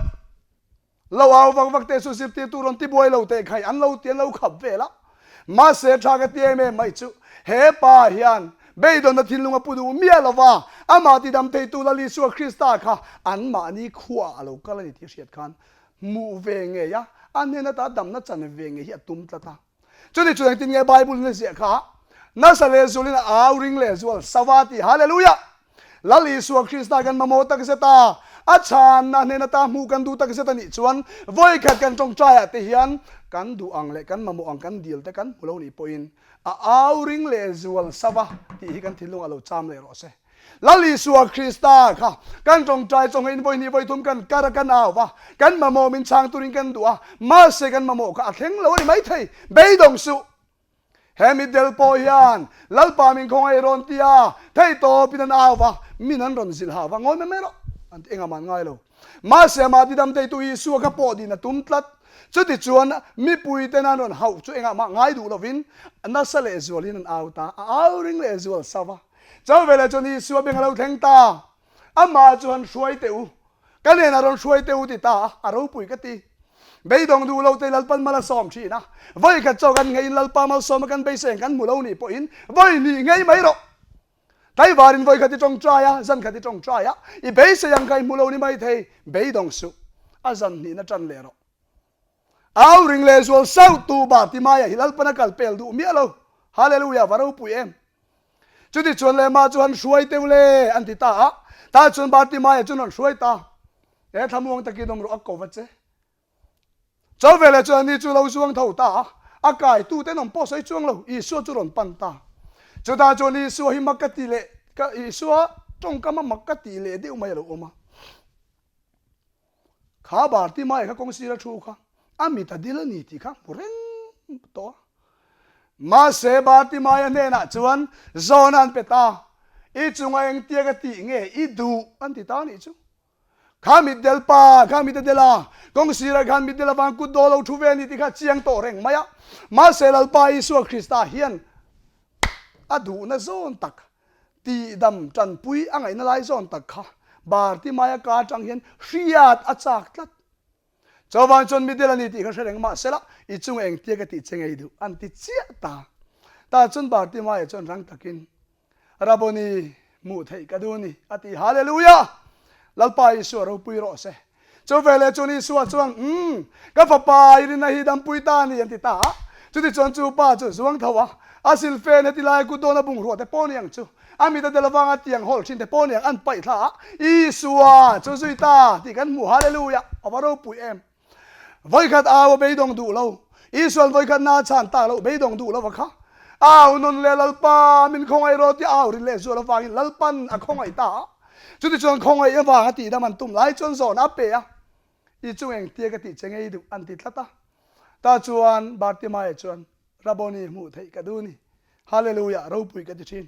Lo au vak vak teh chu zirtirtu rawn ti buai lo teh khai an lo ti an lo khap vel a. Mahse tha ka ti em em mai chu he pa hian beidawnna thinlung a pu duh miah lo va, amah tidam theitu Lal Isua Krista kha anmahni khuaah a lo kal a ni tih a hriat khan hmuh ve ngei a, a hnen ata damna chan ve ngei hi a tum tlat a. Chuni chu engtin nge Bible in a ziah kha? Nasa leh zulin a au ring leh zual sava ti Hallelujah! Lal Isua Krista kan mamawh tak zet a, a chhanna hnen ata hmuh kan duh tak zet a nih chuan vawikhat kan tawngtaiah te hian kan duh ang leh kan mamawh ang kan dil te kan hmu lo nih pawhin a au ring leh zual sava tih hi kan thinlungah lo cham leh rawh se. Lal Isua Krista kha kan tawngtai chawnghein vawihnih vawithum kan kar a kan au va, kan mamawh min chhang turin kan duh a, mahse kan mamawh kha a thleng lo a ni maithei, beidawng suh. He mitdel pawh hian Lalpa min khawngaih rawn ti a, theihtawpin an au va, min an rawn zilh ha va, ngawi mai mai rawh an ti engah mah an ngai lo. Mahse amah tidam theitu Isua kha pawh din a tum tlat. Chutichuan mipuiten an rawn hauh chu engah mah ngai duh lovin nasa lehzualin an au ta, a au ring lehzual sa va. Cho veleh chuan Isua beng a lo thleng ta, Amah chu han hruai teh u, ka hnenah rawn hruai teh u ti ta a, a ropui ka ti. Beidawng duh lo te Lalpan mal a sawm thin a, vawi khat chaw kan ngheiin Lalpa malsawma kan beisei kan hmu lo nih pawhin vawi hnih nghei mai rawh. Tlaivarin vawi khat i tawngtai a, zan khat i tawngtai a, i beisei ang kha i hmu lo ni mai thei, beidawng suh, a zan hnihna tan leh rawh. Au ring leh zual sauh tu Bartimaia hi Lalpan a kal pel duh miah lo. Hallelujah, va ropui em! Chuti chuan lehmah chu han hruai teuh le an ti ta a, tah chuan Bartimaia chuan rawn hruai ta. He thlamuang takin awm rawh a ko va che. Cho veleh chuan ani chu lo zuang tho ta a, a kai tu ten awm pawh sawi chuang lo, Isua chu rawn pan ta. Chutah chuan Isua hi mak ka ti leh, ka Isua tawngkam a mak ka tih leh deuh mai a lo awm a. Kha Bartimaia kha kawng sira thu kha a mit a dil a ni tih kha hmu reng tawh a. Mahse Bartimaia hnenah chuan zawhna an pe ta, I chunga engtia ka tih nge i duh an ti ta anih chu. Kha mitdel pa, kha mit a del a, kawng sirah khan mitdel avang kut daw lo thu ve a ni tih kha chiang tawh reng mai a. Mahse Lalpa Isua Krista hian a duhna zawn tak Tihdam tanpui a ngaihna lai zawn tak kha Bartimaia ka atang hian hriat a chak tlat. Chuvang chuan middle a ni tih kha hre reng mah sela, i chunga engtia ka tih che ngei duh an ti chiah ta. Tah chuan Bartimaia chuan rang takin, Rabboni, hmuh theih ka duh ni, a ti. Hallelujah! Lalpa Isua ropui rawh se. Chu veleh chuan Isua chuan, Umm, ka fapa i rinna hi dampui ta a ni, an ti ta a. Chutichuan chu pa chu zuang tho a, a silfen heti lai kut dawn a bungrua te pawh ni ang chu, a mit a del avanga tiang hawl thin te pawh ni ang an paih thla a, Isua chu zui ta tih kan hmu, Hallelujah! A va ropui em! Vawikhat au a beidawng duh lo, Isua'n vawikhat na a chhan tak loh beidawng duh lova kha, au nawn leh Lalpa min khawngaih rawh tih au rin leh zual avangin Lalpan a khawngaih ta a. Chutichuan khawngaih avanga tihdam an tum lai chuan zawhna a pe a, I chung engtia ka tih che ngei duh an ti tlat a. Tah chuan Bartimaia chuan, Rabboni hmuh theih ka duh ni. Hallelujah, ropui ka ti thin.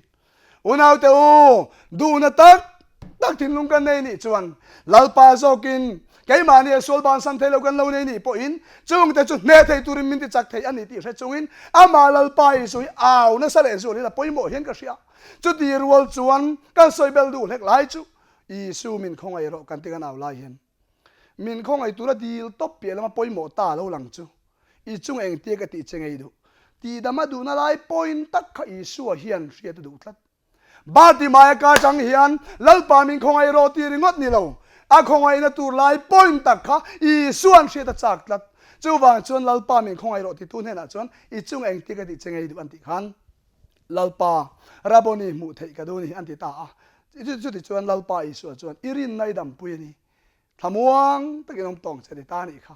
Unaute u, duhna tak tak thinlung kan nei nih chuan Lalpa zawkin keimahni a sual bansan thei lo kan lo nei nih pawhin chungte chu hneh thei turin min ti chak thei a ni tih hre chungin amah Lalpa Isu hi au nasa leh zualin a pawimawh hian ka hria. Chuti rual chuan kan sawi bel duh hlek lai chu Isu min khawngaih rawh kan ti kan au lai hian min khawngaih tura dil tawp piah lama pawimawh ta lo lang chu i chung engtia ka tih che ngei duh. Tihdam a duhna lai point tak kha Isua hian hriat a duh tlat. Bartimaia ka atang hian Lalpa min khawngaih rawh tih ringawt ni lo, a khawngaihna tur lai point tak kha Isua'n hriat a chak tlat. Chuvang chuan Lalpa min khawngaih rawh titu hnenah chuan i chung engtia ka tih che ngei duh an tih khan Lalpa, Rabboni hmuh theih ka duh ni an ti ta a. Chutichuan Lalpa Isua chuan i rinna i dampui a ni. Thlamuang takin awm tawng che ti ta a nih kha.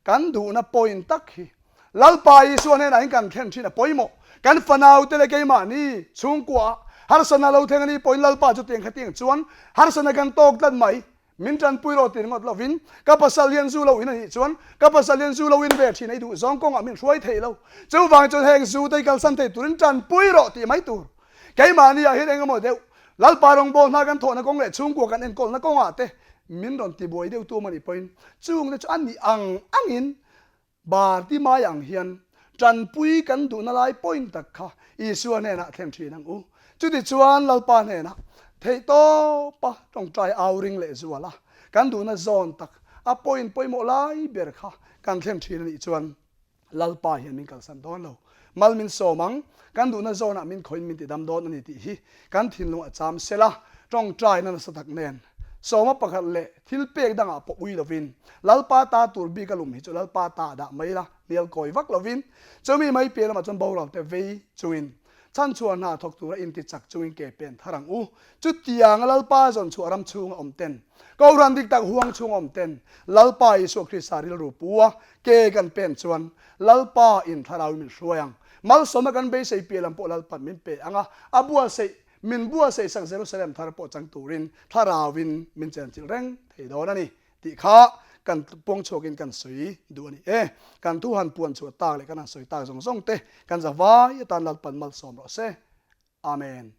Kan duhna point tak hi Lalpa Isua hnenah hian kan thlen thin a pawimawh. Kan fanaute leh keimahni chhungkuaah harsatna lo thleng a ni pawhin Lalpa chu tiang khatiang chuan harsatna kan tawk tlat mai. Min tanpui rawh ti ringawt lovin ka pasal hian zu lo in a nih chuan ka pasal hian zu lo in ve thin a i duh zawng kawngah min hruai thei lo. Chuvang chuan heng zu te i kalsan thei turin tanpui rawh tih mai tur. Keimahni ah hian eng emaw deuh Lalpa rawngbâwl hna kan thawhna kawng leh chhungkua kan enkawlna kawngah te min rawn tibuai deuh tu emaw nih pawhin chungte chu a nih ang angin Bartimai ang hian tanpui kan duhna lai point tak kha Isua hnenah thlen thin ang u. Chutichuan Lalpa hnenah theihtawpa tawngtai au ring leh zual a, kan duhna zawn tak a point pawimawh lai ber kha kan thlen thin a nih chuan Lalpa hian min kalsan dawn lo. Mal min sawm ang, kan duhna zawnah min khawiin min tidam dawn a ni tih hi kan thinlung a cham sel a, tawngtaina nasa tak nen sawma pakhat leh thil pek dangah pawh ui lovin Lalpa ta tur bik a lum hi chu Lalpa ta dah mai la, hnial kawi vak lovin chumi mai piah lamah chuan boral te vei chungin. Chhanchhuah hna thawk tura inti chak chungin ke pen thar ang u. Chutianga Lalpa zawn chhuah ram chhunga awm ten, Kohhran dik tak huang chhunga awm ten, Lalpa Isua Krista rilru pu a ke kan pen chuan Lalpa in thlarau in min hruai ang. Malsawmna kan beisei piah lam pawh Lalpan min pe ang a, a buatsaih min buatsaih sak Jerusalem thar pawh chang turin thlarau in min chenchilh reng thei dawn a ni. Tih kha kan puang chhuakin kan sawi duh a ni e. Kan thu han puan chhuah tak leh kan han sawi tak zawng zawng te kan za vai atan Lalpan malsawm rawh se. Amen.